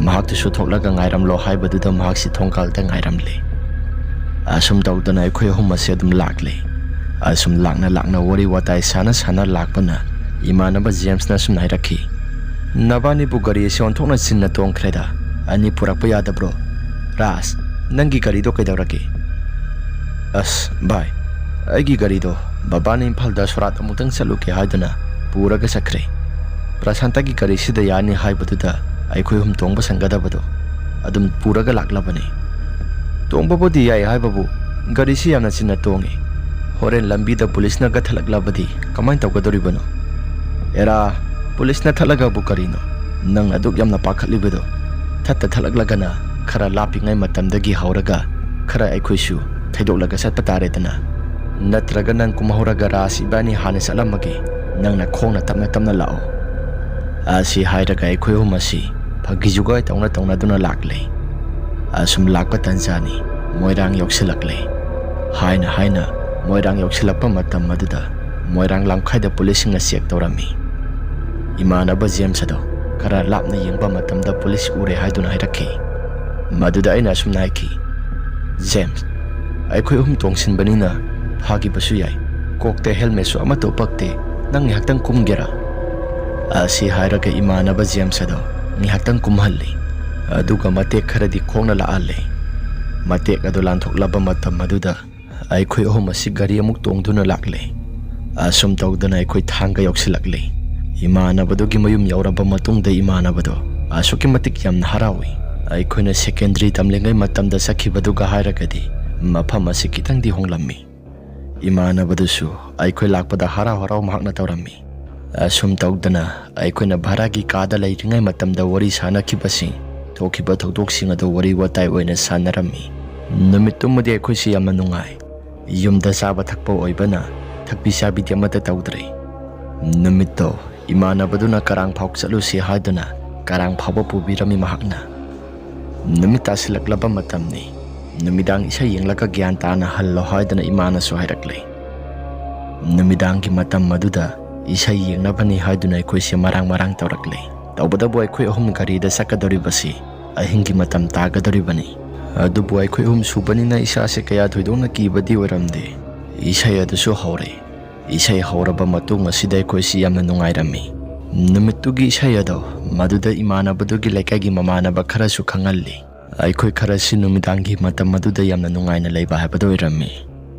ꯃꯍꯥꯛꯇꯨꯁꯨ ꯊꯣꯛꯂꯒ ꯉꯥꯏꯔꯝꯂꯣ ꯍꯥꯏꯕꯗꯨꯗ ꯃꯍꯥꯛꯁꯤ ꯊꯣꯡꯒꯥꯜꯗ ꯉꯥꯏꯔꯝꯂꯦ꯫ ꯑꯁꯨꯝ ꯇꯧꯗꯅ ꯑꯩꯈꯣꯏ ꯑꯍꯨꯝ ꯑꯁꯦ ꯑꯗꯨꯝ ꯂꯥꯛꯂꯦ꯫ ꯑꯁꯨꯝ ꯂꯥꯛꯅ ꯂꯥꯛꯅ ꯋꯥꯔꯤ ꯋꯥꯇꯥꯏ ꯁꯥꯟꯅ ꯁꯥꯟꯅ ꯂꯥꯛꯄꯅ ꯏꯃꯥꯟꯅꯕ ꯖꯦꯝꯁꯅ ꯁꯨꯝ ꯍꯥꯏꯔꯛꯈꯤ, "ꯅꯕꯥꯅꯤꯕꯨ ꯒꯥꯔꯤ ꯑꯁꯤ ꯑꯣꯟꯊꯣꯛꯅ ꯆꯤꯟꯅ ꯇꯣꯡꯈ꯭ꯔꯦꯗ, ꯑꯅꯤ ꯄꯨꯔꯛꯄ ꯌꯥꯗꯕ꯭ꯔꯣ? ꯔꯥꯖ, ꯅꯪꯒꯤ ꯒꯥꯔꯤꯗꯣ ꯀꯩꯗꯧꯔꯒꯦ?" "ꯑꯁ ꯚꯥꯏ, ꯑꯩꯒꯤ ꯒꯥꯔꯤꯗꯣ ꯕꯕꯥꯅ ꯏꯝꯐꯥꯜꯗ ꯁꯣꯔꯥꯠ ꯑꯃꯨꯛꯇꯪ ꯆꯠꯂꯨꯒꯦ ꯍꯥꯏꯗꯨꯅ ꯄꯨꯔꯒ ꯆꯠꯈ꯭ꯔꯦ꯫ ꯄ꯭ꯔꯁꯥꯟꯇꯒꯤ ꯒꯥꯔꯤꯁꯤꯗ ꯌꯥꯅꯤ ꯍꯥꯏꯕꯗꯨꯗ ꯑꯩꯈꯣꯏ ꯑꯍꯨꯝ ꯇꯣꯡꯕ ꯁꯪꯒꯗꯕꯗꯣ ꯑꯗꯨꯝ ꯄꯨꯔꯒ ꯂꯥꯛꯂꯕꯅꯤ꯫" "ꯇꯣꯡꯕꯕꯨꯗꯤ ꯌꯥꯏ ꯍꯥꯏꯕꯕꯨ ꯒꯥꯔꯤꯁꯤ ꯌꯥꯝꯅ ꯆꯤꯟꯅ ꯇꯣꯡꯉꯤ꯫ ꯍꯣꯔꯦꯟ ꯂꯝꯕꯤꯗ ꯄꯨꯂꯤꯁꯅ ꯀꯠꯊꯠꯂꯛꯂꯕꯗꯤ ꯀꯃꯥꯏꯅ ꯇꯧꯒꯗꯧꯔꯤꯕꯅꯣ?" "ꯑꯦꯔꯥ, ꯄꯨꯂꯤꯁꯅ ꯊꯠꯂꯒꯕꯨ ꯀꯔꯤꯅꯣ? ꯅꯪ ꯑꯗꯨꯛ ꯌꯥꯝꯅ ꯄꯥꯈꯠꯂꯤꯕꯗꯣ? ꯊꯠꯇ ꯊꯠꯂꯛꯂꯒꯅ ꯈꯔ ꯂꯥꯞꯄꯤꯉꯩ ꯃꯇꯝꯗꯒꯤ ꯍꯧꯔꯒ ꯈꯔ ꯑꯩꯈꯣꯏꯁꯨ ꯊꯩꯗꯣꯛꯂꯒ ꯆꯠꯄ ꯇꯥꯔꯦꯗꯅ꯫ ꯅꯠꯇ꯭ꯔꯒ ꯅꯪ ꯀꯨꯝꯍꯧꯔꯒ ꯔꯥꯖ ꯏꯕꯥꯅꯤ ꯍꯥꯟꯅ ꯆꯠꯂꯝꯃꯒꯦ, ꯅꯪꯅ ꯈꯣꯡꯅ ꯇꯞꯅ ꯇꯞꯅ ꯂꯥꯛꯑꯣ꯫ ꯑꯁꯤ ꯍꯥꯏꯔꯒ ꯑꯩꯈꯣꯏ ꯑꯍꯨꯝ ꯑꯁꯤ ꯐꯥꯒꯤ ꯖꯨꯒꯥꯏ ꯇꯧꯅ ꯇꯧꯅꯗꯨꯅ ꯂꯥꯛꯂꯦ꯫ ꯑꯁꯨꯝ ꯂꯥꯛꯄ ꯇꯟꯖꯥꯅꯤ ꯃꯣꯏꯔꯥꯡ ꯌꯧꯁꯤꯜꯂꯛꯂꯦ꯫ ꯍꯥꯏꯅ ꯍꯥꯏꯅ ꯃꯣꯏꯔꯥꯡ ꯌꯧꯁꯤꯜꯂꯛꯄ ꯃꯇꯝ ꯑꯗꯨꯗ ꯃꯣꯏꯔꯥꯡ ꯂꯝꯈꯥꯏꯗ ꯄꯨꯂꯤꯁꯁꯤꯡꯅ ꯆꯦꯛ ꯇꯧꯔꯝꯃꯤ꯫ ꯏꯃꯥꯟꯅꯕ ꯖꯦꯝꯁ ꯑꯗꯣ ꯈꯔ ꯂꯥꯞꯅ ꯌꯦꯡꯕ ꯃꯇꯝꯗ ꯄꯨꯂꯤꯁ ꯎꯔꯦ ꯍꯥꯏꯗꯨꯅ ꯍꯥꯏꯔꯛꯈꯤ꯫ ꯃꯗꯨꯗ ꯑꯩꯅ ꯑꯁꯨꯝꯅ ꯍꯥꯏꯈꯤ, "ꯖꯦꯝꯁ, ꯑꯩꯈꯣꯏ ꯑꯍꯨꯝ ꯇꯣꯡꯁꯤꯟꯕꯅꯤꯅ ꯐꯥꯈꯤꯕꯁꯨ ꯌꯥꯏ꯫ ꯀꯣꯛꯇ ꯍꯦꯜꯃꯦꯠꯁꯨ ꯑꯃꯠꯇ ꯎꯞꯄꯛꯇꯦ꯫ ꯅꯪ ꯉꯥꯏꯍꯥꯛꯇꯪ ꯀꯨꯝꯒꯦꯔꯥ?" ꯑꯁꯤ ꯍꯥꯏꯔꯒ ꯏꯃꯥꯟꯅꯕ ꯖꯦꯝꯁ ꯑꯗꯣ ꯉꯥꯏꯍꯥꯛꯇꯪ ꯀꯨꯝꯍꯜꯂꯤ꯫ ꯑꯗꯨꯒ ꯃꯇꯦꯛ ꯈꯔꯗꯤ ꯈꯣꯡꯅ ꯂꯥꯛꯍꯜꯂꯤ꯫ ꯃꯇꯦꯛ ꯑꯗꯨ ꯂꯥꯟꯊꯣꯛꯂꯕ ꯃꯇꯝ ꯑꯗꯨꯗ ꯑꯩꯈꯣꯏ ꯑꯍꯨꯝ ꯑꯁꯤ ꯒꯥꯔꯤ ꯑꯃꯨꯛ ꯇꯣꯡꯗꯨꯅ ꯂꯥꯛꯂꯦ꯫ ꯑꯁꯨꯝ ꯇꯧꯗꯅ ꯑꯩꯈꯣꯏ ꯊꯥꯡꯒ ꯌꯧꯁꯤꯜꯂꯛꯂꯦ꯫ ꯏꯃꯥꯟꯅꯕꯗꯨꯒꯤ ꯃꯌꯨꯝ ꯌꯧꯔꯕ ꯃꯇꯨꯡꯗ ꯏꯃꯥꯟꯅꯕꯗꯣ ꯑꯁꯨꯛꯀꯤ ꯃꯇꯤꯛ ꯌꯥꯝꯅ ꯍꯔꯥꯎꯏ꯫ ꯑꯩꯈꯣꯏꯅ ꯁꯦꯀꯦꯟꯗꯔꯤ ꯇꯝꯂꯤꯉꯩ ꯃꯇꯝꯗ ꯆꯠꯈꯤꯕꯗꯨꯒ ꯍꯥꯏꯔꯒꯗꯤ ꯃꯐꯝ ꯑꯁꯤ ꯈꯤꯇꯪꯗꯤ ꯍꯣꯡꯂꯝꯃꯤ꯫ ꯏꯃꯥꯟꯅꯕꯗꯨꯁꯨ ꯑꯩꯈꯣꯏ ꯂꯥꯛꯄꯗ ꯍꯔꯥꯎ ꯍꯔꯥꯎ ꯃꯍꯥꯛꯅ ꯇꯧꯔꯝꯃꯤ꯫ ꯑꯁꯨꯝ ꯇꯧꯗꯅ ꯑꯩꯈꯣꯏꯅ ꯚꯔꯥꯒꯤ ꯀꯥꯗ ꯂꯩꯔꯤꯉꯩ ꯃꯇꯝꯗ ꯋꯥꯔꯤ ꯁꯥꯅꯈꯤꯕꯁꯤꯡ, ꯊꯣꯛꯈꯤꯕ ꯊꯧꯗꯣꯛꯁꯤꯡ ꯑꯗꯨ ꯋꯥꯔꯤ ꯋꯥꯇꯥꯏ ꯑꯣꯏꯅ ꯁꯥꯟꯅꯔꯝꯃꯤ꯫ ꯅꯨꯃꯤꯠꯇꯨꯃꯗꯤ ꯑꯩꯈꯣꯏꯁꯤ ꯌꯥꯝꯅ ꯅꯨꯡꯉꯥꯏ꯫ ꯌꯨꯝꯗ ꯆꯥꯕ ꯊꯛꯄ ꯑꯣꯏꯕꯅ ꯊꯛꯄꯤ ꯆꯥꯕꯤꯗꯤ ꯑꯃꯠꯇ ꯇꯧꯗ꯭ꯔꯦ꯫ ꯅꯨꯃꯤꯠꯇꯣ ꯏꯃꯥꯟꯅꯕꯗꯨꯅ ꯀꯔꯥꯡ ꯐꯥꯎ ꯆꯠꯂꯨꯁꯤ ꯍꯥꯏꯗꯨꯅ ꯀꯔꯥꯡ ꯐꯥꯎꯕ ꯄꯨꯕꯤꯔꯝꯃꯤ ꯃꯍꯥꯛꯅ꯫ ꯅꯨꯃꯤꯠ ꯇꯥꯁꯤꯜꯂꯛꯂꯕ ꯃꯇꯝꯅꯤ꯫ ꯅꯨꯃꯤꯗꯥꯡ ꯏꯁꯩ ꯌꯦꯡꯂꯒ ꯒ꯭ꯌꯥꯟ ꯇꯥꯅ ꯍꯜꯂꯣ ꯍꯥꯏꯗꯨꯅ ꯏꯃꯥꯅꯁꯨ ꯍꯥꯏꯔꯛꯂꯦ꯫ ꯅꯨꯃꯤꯗꯥꯡꯒꯤ ꯃꯇꯝ ꯑꯗꯨꯗ ꯏꯁꯩ ꯌꯦꯡꯅꯕꯅꯤ ꯍꯥꯏꯗꯨꯅ ꯑꯩꯈꯣꯏꯁꯦ ꯃꯔꯥꯡ ꯃꯔꯥꯡ ꯇꯧꯔꯛꯂꯦ꯫ ꯇꯧꯕꯇꯕꯨ ꯑꯩꯈꯣꯏ ꯑꯍꯨꯝ ꯒꯥꯔꯤꯗ ꯆꯠꯀꯗꯧꯔꯤꯕꯁꯤ ꯑꯍꯤꯡꯒꯤ ꯃꯇꯝ ꯇꯥꯒꯗꯧꯔꯤꯕꯅꯤ꯫ ꯑꯗꯨꯕꯨ ꯑꯩꯈꯣꯏ ꯑꯍꯨꯝ ꯁꯨꯕꯅꯤꯅ ꯏꯁꯥꯁꯦ ꯀꯌꯥ ꯊꯣꯏꯗꯣꯛꯅ ꯀꯤꯕꯗꯤ ꯑꯣꯏꯔꯝꯗꯦ꯫ ꯏꯁꯩ ꯑꯗꯨꯁꯨ ꯍꯧꯔꯦ꯫ ꯏꯁꯩ ꯍꯧꯔꯕ ꯃꯇꯨꯡ ꯑꯁꯤꯗ ꯑꯩꯈꯣꯏꯁꯤ ꯌꯥꯝꯅ ꯅꯨꯡꯉꯥꯏꯔꯝꯃꯤ꯫ ꯅꯨꯃꯤꯠꯇꯨꯒꯤ ꯏꯁꯩ ꯑꯗꯣ ꯃꯗꯨꯗ ꯏꯃꯥꯟꯅꯕꯗꯨꯒꯤ ꯂꯩꯀꯥꯏꯒꯤ ꯃꯃꯥꯟꯅꯕ ꯈꯔꯁꯨ ꯈꯪꯍꯜꯂꯤ꯫ ꯑꯩꯈꯣꯏ ꯈꯔꯁꯤ ꯅꯨꯃꯤꯗꯥꯡꯒꯤ ꯃꯇꯝ ꯑꯗꯨꯗ ꯌꯥꯝꯅ ꯅꯨꯡꯉꯥꯏꯅ ꯂꯩꯕ ꯍꯥꯏꯕꯗꯨ ꯑꯣꯏꯔꯝꯃꯤ꯫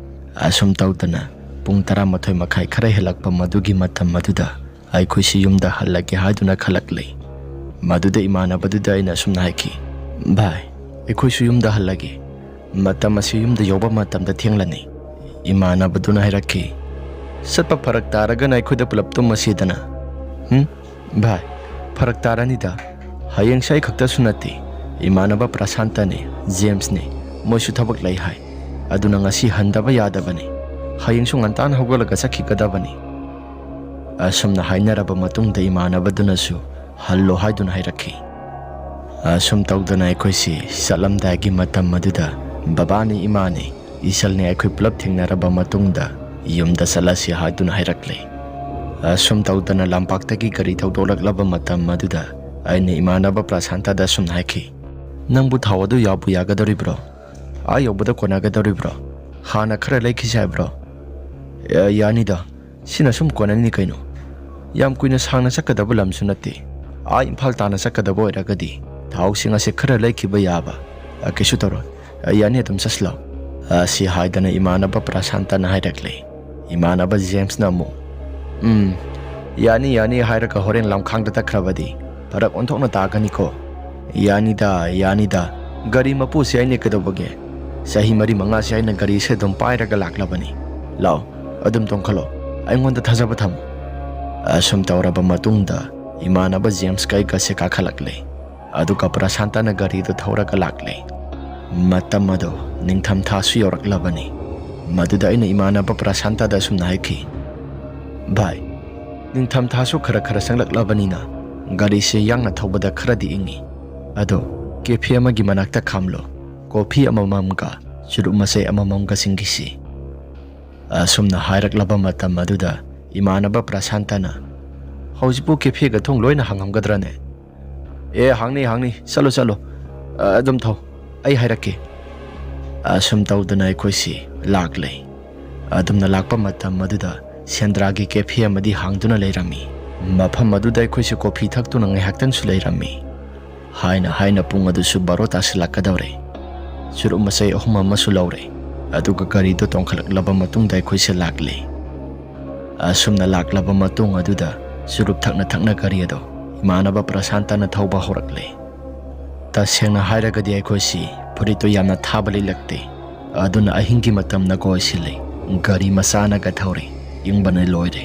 ꯑꯁꯨꯝ ꯇꯧꯗꯅ ꯄꯨꯡ ꯇꯔꯥꯃꯥꯊꯣꯏ ꯃꯈꯥꯏ ꯈꯔ ꯍꯦꯜꯂꯛꯄ ꯃꯗꯨꯒꯤ ꯃꯇꯝ ꯑꯗꯨꯗ ꯑꯩꯈꯣꯏꯁꯤ ꯌꯨꯝꯗ ꯍꯜꯂꯒꯦ ꯍꯥꯏꯗꯨꯅ ꯈꯜꯂꯛꯂꯦ꯫ ꯃꯗꯨꯗ ꯏꯃꯥꯟꯅꯕꯗꯨꯗ ꯑꯩꯅ ꯑꯁꯨꯝꯅ ꯍꯥꯏꯈꯤ, "ꯚꯥꯏ, ꯑꯩꯈꯣꯏꯁꯨ ꯌꯨꯝꯗ ꯍꯜꯂꯒꯦ꯫ ꯃꯇꯝ ꯑꯁꯤ ꯌꯨꯝꯗ ꯌꯧꯕ ꯃꯇꯝꯗ ꯊꯦꯡꯂꯅꯤ꯫" ꯏꯃꯥꯟꯅꯕꯗꯨꯅ ꯍꯥꯏꯔꯛꯈꯤ, "ꯆꯠꯄ ꯐꯔꯛ ꯇꯥꯔꯒꯅ ꯑꯩꯈꯣꯏꯗ ꯄꯨꯂꯞ ꯇꯨꯝꯃꯁꯤꯗꯅ꯫" "ꯍꯨꯝ? ꯚꯥꯏ, ꯐꯔꯛ ꯇꯥꯔꯅꯤꯗ꯫ ꯍꯌꯦꯡꯁꯦ ꯑꯩ ꯈꯛꯇꯁꯨ ꯅꯠꯇꯦ, ꯏꯃꯥꯟꯅꯕ ꯄ꯭ꯔꯁꯥꯟꯇꯅꯦ, ꯖꯦꯝꯁꯅꯦ, ꯃꯣꯏꯁꯨ ꯊꯕꯛ ꯂꯩ ꯍꯥꯏ꯫ ꯑꯗꯨꯅ ꯉꯁꯤ ꯍꯟꯗꯕ ꯌꯥꯗꯕꯅꯤ꯫ ꯍꯌꯦꯡꯁꯨ ꯉꯟꯇꯥꯅ ꯍꯧꯒꯠꯂꯒ ꯆꯠꯈꯤꯒꯗꯕꯅꯤ꯫ ꯑꯁꯨꯝꯅ ꯍꯥꯏꯅꯔꯕ ꯃꯇꯨꯡꯗ ꯏꯃꯥꯟꯅꯕꯗꯨꯅꯁꯨ ꯍꯜꯂꯣ ꯍꯥꯏꯗꯨꯅ ꯍꯥꯏꯔꯛꯈꯤ꯫ ꯑꯁꯨꯝ ꯇꯧꯗꯅ ꯑꯩꯈꯣꯏꯁꯤ ꯆꯠꯂꯝꯗꯥꯏꯒꯤ ꯃꯇꯝ ꯑꯗꯨꯗ ꯕꯕꯥꯅꯤ, ꯏꯃꯥꯅꯤ, ꯏꯆꯜꯅꯤ ꯑꯩꯈꯣꯏ ꯄꯨꯂꯞ ꯊꯦꯡꯅꯔꯕ ꯃꯇꯨꯡꯗ ꯌꯨꯝꯗ ꯆꯠꯂꯁꯤ ꯍꯥꯏꯗꯨꯅ ꯍꯥꯏꯔꯛꯂꯦ꯫ ꯑꯁꯨꯝ ꯇꯧꯗꯅ ꯂꯝꯄꯥꯛꯇꯒꯤ ꯒꯥꯔꯤ ꯊꯧꯗꯣꯛꯂꯛꯂꯕ ꯃꯇꯝ ꯑꯗꯨꯗ ꯑꯩꯅ ꯏꯃꯥꯟꯅꯕ ꯄ꯭ꯔꯁꯥꯟꯇꯗ ꯑꯁꯨꯝꯅ ꯍꯥꯏꯈꯤ, "ꯅꯪꯕꯨ ꯊꯥꯎ ꯑꯗꯨ ꯌꯥꯕꯨ ꯌꯥꯒꯗꯧꯔꯤꯕ꯭ꯔꯣ? ꯑꯥ ꯌꯧꯕꯗ ꯀꯣꯟꯅꯒꯗꯧꯔꯤꯕ꯭ꯔꯣ? ꯍꯥꯟꯅ ꯈꯔ ꯂꯩꯈꯤꯁꯦ ꯍꯥꯏꯕ꯭ꯔꯣ?" "ꯑꯦ, ꯌꯥꯅꯤꯗ, ꯁꯤꯅ ꯁꯨꯝ ꯀꯣꯟꯅꯅꯤ ꯀꯩꯅꯣ꯫ ꯌꯥꯝ ꯀꯨꯏꯅ ꯁꯥꯡꯅ ꯆꯠꯀꯗꯕ ꯂꯝꯁꯨ ꯅꯠꯇꯦ꯫ ꯑꯥ ꯏꯝꯐꯥꯜ ꯇꯥꯅ ꯆꯠꯀꯗꯕ ꯑꯣꯏꯔꯒꯗꯤ ꯊꯥꯎꯁꯤꯡ ꯑꯁꯦ ꯈꯔ ꯂꯩꯈꯤꯕ ꯌꯥꯕ꯫ ꯑ, ꯀꯩꯁꯨ ꯇꯧꯔꯣꯏ꯫ ꯑ, ꯌꯥꯅꯤ, ꯑꯗꯨꯝ ꯆꯠꯁꯤꯜꯂꯣ"꯫ ꯑ, ꯁꯤ ꯍꯥꯏꯗꯅ ꯏꯃꯥꯟꯅꯕ ꯄ꯭ꯔꯁꯥꯟꯇꯅ ꯍꯥꯏꯔꯛꯂꯦ꯫ ꯏꯃꯥꯟꯅꯕ ꯖꯦꯝꯁꯅ ꯑꯃꯨꯛ, "ꯎꯝ, ꯌꯥꯅꯤ, ꯌꯥꯅꯤ" ꯍꯥꯏꯔꯒ ꯍꯣꯔꯦꯟ ꯂꯝꯈꯥꯡꯗ ꯇꯛꯈ꯭ꯔꯕꯗꯤ ꯐꯔꯛ ꯑꯣꯟꯊꯣꯛꯅ ꯇꯥꯒꯅꯤꯀꯣ꯫ "ꯌꯥꯅꯤꯗ, ꯌꯥꯅꯤꯗ꯫ ꯒꯥꯔꯤ ꯃꯄꯨꯁꯦ ꯑꯩꯅꯦ ꯀꯩꯗꯧꯕꯒꯦ? ꯆꯍꯤ ꯃꯔꯤ ꯃꯉꯥꯁꯦ ꯑꯩꯅ ꯒꯥꯔꯤꯁꯦ ꯑꯗꯨꯝ ꯄꯥꯏꯔꯒ ꯂꯥꯛꯂꯕꯅꯤ꯫ ꯂꯥꯛꯑꯣ, ꯑꯗꯨꯝ ꯇꯣꯡꯈꯠꯂꯣ꯫ ꯑꯩꯉꯣꯟꯗ ꯊꯥꯖꯕ ꯊꯝꯃꯨ"꯫ ꯑꯁꯨꯝ ꯇꯧꯔꯕ ꯃꯇꯨꯡꯗ ꯏꯃꯥꯟꯅꯕ ꯖꯦꯝꯁꯀ ꯑꯩꯒꯁꯦ ꯀꯥꯈꯠꯂꯛꯂꯦ꯫ ꯑꯗꯨꯒ ꯄ꯭ꯔꯁꯥꯟꯇꯅ ꯒꯥꯔꯤꯗꯨ ꯊꯧꯔꯒ ꯂꯥꯛꯂꯦ꯫ ꯃꯇꯝ ꯑꯗꯨ ꯅꯤꯡꯊꯝꯊꯥꯁꯨ ꯌꯧꯔꯛꯂꯕꯅꯤ꯫ ꯃꯗꯨꯗ ꯑꯩꯅ ꯏꯃꯥꯟꯅꯕ ꯄ꯭ꯔꯁꯥꯟꯇꯗ ꯑꯁꯨꯝꯅ ꯍꯥꯏꯈꯤ, "ꯚꯥꯏ, ꯅꯤꯡꯊꯝꯊꯥꯁꯨ ꯈꯔ ꯈꯔ ꯆꯪꯂꯛꯂꯕꯅꯤꯅ ꯒꯥꯔꯤꯁꯦ ꯌꯥꯡꯅ ꯊꯧꯕꯗ ꯈꯔꯗꯤ ꯏꯪꯉꯤ꯫ ꯑꯗꯣ ꯀꯦꯐꯦ ꯑꯃꯒꯤ ꯃꯅꯥꯛꯇ ꯈꯥꯝꯂꯣ, ꯀꯣꯐꯤ ꯑꯃꯃꯝꯒ ꯆꯨꯔꯨꯞ ꯃꯆꯩ ꯑꯃꯃꯝꯒ ꯆꯤꯡꯈꯤꯁꯤ"꯫ ꯑꯁꯨꯝꯅ ꯍꯥꯏꯔꯛꯂꯕ ꯃꯇꯝ ꯑꯗꯨꯗ ꯏꯃꯥꯟꯅꯕ ꯄ꯭ꯔꯁꯥꯟꯇꯅ, "ꯍꯧꯖꯤꯛꯄꯨ ꯀꯦꯐꯦꯒ ꯊꯣꯡ ꯂꯣꯏꯅ ꯍꯥꯡꯉꯝꯒꯗ꯭ꯔꯅꯦ?" "ꯑꯦ, ꯍꯥꯡꯅꯤ, ꯍꯥꯡꯅꯤ, ꯆꯠꯂꯣ, ꯆꯠꯂꯣ꯫ ꯑ, ꯑꯗꯨꯝ ꯊꯧ, ꯑꯩ ꯍꯥꯏꯔꯛꯀꯦ"꯫ ꯑꯁꯨꯝ ꯇꯧꯗꯅ ꯑꯩꯈꯣꯏꯁꯤ ꯂꯥꯛꯂꯦ꯫ ꯑꯗꯨꯝꯅ ꯂꯥꯛꯄ ꯃꯇꯝ ꯑꯗꯨꯗ ꯁꯦꯟꯗ꯭ꯔꯥꯒꯤ ꯀꯦꯐꯦ ꯑꯃꯗꯤ ꯍꯥꯡꯗꯨꯅ ꯂꯩꯔꯝꯃꯤ꯫ ꯃꯐꯝ ꯑꯗꯨꯗ ꯑꯩꯈꯣꯏꯁꯨ ꯀꯣꯐꯤ ꯊꯛꯇꯨꯅ ꯉꯥꯏꯍꯥꯛꯇꯪꯁꯨ ꯂꯩꯔꯝꯃꯤ꯫ ꯍꯥꯏꯅ ꯍꯥꯏꯅ ꯄꯨꯡ ꯑꯗꯨꯁꯨ ꯕꯥꯔꯣ ꯇꯥꯁꯤꯜꯂꯛꯀꯗꯧꯔꯦ꯫ ꯆꯨꯔꯨꯞ ꯃꯆꯩ ꯑꯍꯨꯝ ꯑꯃꯁꯨ ꯂꯧꯔꯦ꯫ ꯑꯗꯨꯒ ꯒꯥꯔꯤꯗꯨ ꯇꯣꯡꯈꯠꯂꯛꯂꯕ ꯃꯇꯨꯡꯗ ꯑꯩꯈꯣꯏꯁꯦ ꯂꯥꯛꯂꯦ꯫ ꯑꯁꯨꯝꯅ ꯂꯥꯛꯂꯕ ꯃꯇꯨꯡ ꯑꯗꯨꯗ ꯆꯨꯔꯨꯞ ꯊꯛꯅ ꯊꯛꯅ ꯒꯥꯔꯤ ꯑꯗꯨ ꯏꯃꯥꯟꯅꯕ ꯄ꯭ꯔꯁꯥꯟꯇꯅ ꯊꯧꯕ ꯍꯧꯔꯛꯂꯦ꯫ ꯇꯁꯦꯡꯅ ꯍꯥꯏꯔꯒꯗꯤ ꯑꯩꯈꯣꯏꯁꯤ ꯐꯨꯔꯤꯠꯇꯨ ꯌꯥꯝꯅ ꯊꯥꯕ ꯂꯤꯠꯂꯛꯇꯦ꯫ ꯑꯗꯨꯅ ꯑꯍꯤꯡꯒꯤ ꯃꯇꯝꯅꯒ ꯑꯣꯏꯁꯤꯜꯂꯦ꯫ ꯒꯥꯔꯤ ꯃꯆꯥꯅꯒ ꯊꯧꯔꯦ꯫ ꯏꯪꯕꯅ ꯂꯣꯏꯔꯦ꯫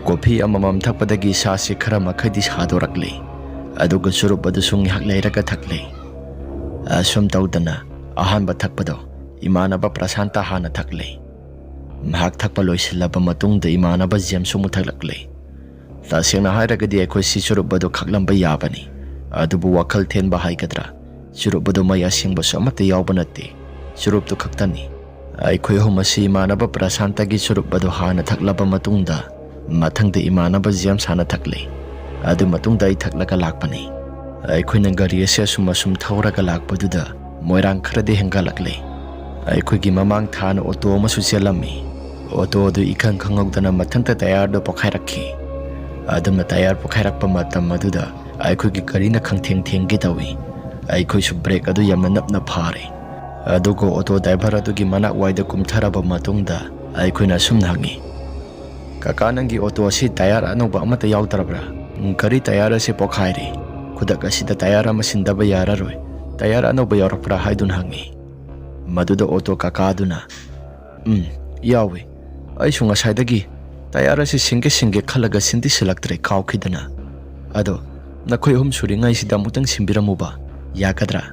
ꯀꯣꯐꯤ ꯑꯃꯃꯝ ꯊꯛꯄꯗꯒꯤ ꯏꯁꯥꯁꯦ ꯈꯔ ꯃꯈꯩꯗꯤ ꯁꯥꯗꯣꯔꯛꯂꯦ꯫ ꯑꯗꯨꯒ ꯆꯨꯔꯨꯞ ꯑꯗꯨꯁꯨ ꯉꯥꯏꯍꯥꯛ ꯂꯩꯔꯒ ꯊꯛꯂꯦ꯫ ꯑꯁꯨꯝ ꯇꯧꯗꯅ ꯑꯍꯥꯟꯕ ꯊꯛꯄꯗꯣ ꯏꯃꯥꯟꯅꯕ ꯄ꯭ꯔꯁꯥꯟꯇ ꯍꯥꯟꯅ ꯊꯛꯂꯦ꯫ ꯃꯍꯥꯛ ꯊꯛꯄ ꯂꯣꯏꯁꯤꯜꯂꯕ ꯃꯇꯨꯡꯗ ꯏꯃꯥꯟꯅꯕ ꯖꯦꯝꯁꯁꯨ ꯑꯃꯨꯛ ꯊꯛꯂꯛꯂꯦ꯫ ꯇꯁꯦꯡꯅ ꯍꯥꯏꯔꯒꯗꯤ ꯑꯩꯈꯣꯏ ꯁꯤ ꯆꯨꯔꯨꯞ ꯑꯗꯨ ꯈꯛꯂꯝꯕ ꯌꯥꯕꯅꯤ, ꯑꯗꯨꯕꯨ ꯋꯥꯈꯜ ꯊꯦꯟꯕ ꯍꯥꯏꯒꯗ꯭ꯔꯥ, ꯆꯨꯔꯨꯞ ꯑꯗꯨ ꯃꯩ ꯑꯁꯦꯡꯕꯁꯨ ꯑꯃꯠꯇ ꯌꯥꯎꯕ ꯅꯠꯇꯦ, ꯆꯨꯔꯨꯞꯇꯨ ꯈꯛꯇꯅꯤ꯫ ꯑꯩꯈꯣꯏ ꯑꯍꯨꯝ ꯑꯁꯤ ꯏꯃꯥꯟꯅꯕ ꯄ꯭ꯔꯁꯥꯟꯇꯒꯤ ꯆꯨꯔꯨꯞ ꯑꯗꯨ ꯍꯥꯟꯅ ꯊꯛꯂꯕ ꯃꯇꯨꯡꯗ, ꯃꯊꯪꯗ ꯏꯃꯥꯟꯅꯕ ꯖꯦꯝꯁ ꯍꯥꯟꯅ ꯊꯛꯂꯦ꯫ ꯑꯗꯨ ꯃꯇꯨꯡꯗ ꯑꯩ ꯊꯛꯂꯒ ꯂꯥꯛꯄꯅꯤ꯫ ꯑꯩꯈꯣꯏꯅ ꯒꯥꯔꯤ ꯑꯁꯤ ꯑꯁꯨꯝ ꯑꯁꯨꯝ ꯊꯧꯔꯒ ꯂꯥꯛꯄꯗꯨꯗ ꯃꯣꯏꯔꯥꯡ ꯈꯔꯗꯤ ꯍꯦꯟꯒꯠꯂꯛꯂꯦ꯫ ꯑꯩꯈꯣꯏꯒꯤ ꯃꯃꯥꯡ ꯊꯥꯅ ꯑꯣꯇꯣ ꯑꯃꯁꯨ ꯆꯦꯜꯂꯝꯃꯤ꯫ ꯑꯣꯇꯣ ꯑꯗꯨ ꯏꯈꯪ ꯈꯪꯍꯧꯗꯅ ꯃꯊꯟꯇ ꯇꯌꯥꯔꯗꯨ ꯄꯣꯈꯥꯏꯔꯛꯈꯤ꯫ ꯑꯗꯨꯝꯅ ꯇꯌꯥꯔ ꯄꯣꯈꯥꯏꯔꯛꯄ ꯃꯇꯝ ꯑꯗꯨꯗ ꯑꯩꯈꯣꯏꯒꯤ ꯒꯥꯔꯤꯅ ꯈꯪꯊꯦꯡ ꯊꯦꯡꯒꯦ ꯇꯧꯏ꯫ ꯑꯩꯈꯣꯏꯁꯨ ꯕ꯭ꯔꯦꯛ ꯑꯗꯨ ꯌꯥꯝꯅ ꯅꯞꯅ ꯐꯥꯔꯦ꯫ ꯑꯗꯨꯒ ꯑꯣꯇꯣ ꯗ꯭ꯔꯥꯏꯚꯔ ꯑꯗꯨꯒꯤ ꯃꯅꯥꯛ ꯋꯥꯏꯗ ꯀꯨꯝꯊꯔꯕ ꯃꯇꯨꯡꯗ ꯑꯩꯈꯣꯏꯅ ꯑꯁꯨꯝꯅ ꯍꯪꯉꯤ, "ꯀꯀꯥ, ꯅꯪꯒꯤ ꯑꯣꯇꯣ ꯑꯁꯤ ꯇꯌꯥꯔ ꯑꯅꯧꯕ ꯑꯃꯠꯇ ꯌꯥꯎꯗ꯭ꯔꯕ꯭ꯔꯥ? ꯒꯥꯔꯤ ꯇꯌꯥꯔ ꯑꯁꯤ ꯄꯣꯈꯥꯏꯔꯦ꯫ ꯈꯨꯗꯛ ꯑꯁꯤꯗ ꯇꯌꯥꯔ ꯑꯃ ꯁꯤꯟꯗꯕ ꯌꯥꯔꯔꯣꯏ꯫ ꯇꯌꯥꯔ ꯑꯅꯧꯕ ꯌꯥꯎꯔꯛꯄ꯭ꯔꯥ?" ꯍꯥꯏꯗꯨꯅ ꯍꯪꯉꯤ꯫ ꯃꯗꯨꯗ ꯑꯣꯇꯣ ꯀꯀꯥ ꯑꯗꯨꯅ, "ꯎꯝ, ꯌꯥꯎꯏ꯫ ꯑꯩꯁꯨ ꯉꯁꯥꯏꯗꯒꯤ ꯇꯌꯥꯔ ꯑꯁꯤ ꯁꯤꯟꯒꯦ ꯁꯤꯟꯒꯦ ꯈꯜꯂꯒ ꯁꯤꯟꯗꯤ ꯁꯤꯜꯂꯛꯇ꯭ꯔꯦ, ꯀꯥꯎꯈꯤꯗꯅ꯫ ꯑꯗꯣ ꯅꯈꯣꯏ ꯑꯍꯨꯝ ꯁꯨꯔꯤꯉꯩꯁꯤꯗ ꯑꯃꯨꯛꯇꯪ ꯁꯤꯟꯕꯤꯔꯝꯃꯨꯕ ꯌꯥꯒꯗ꯭ꯔꯥ?"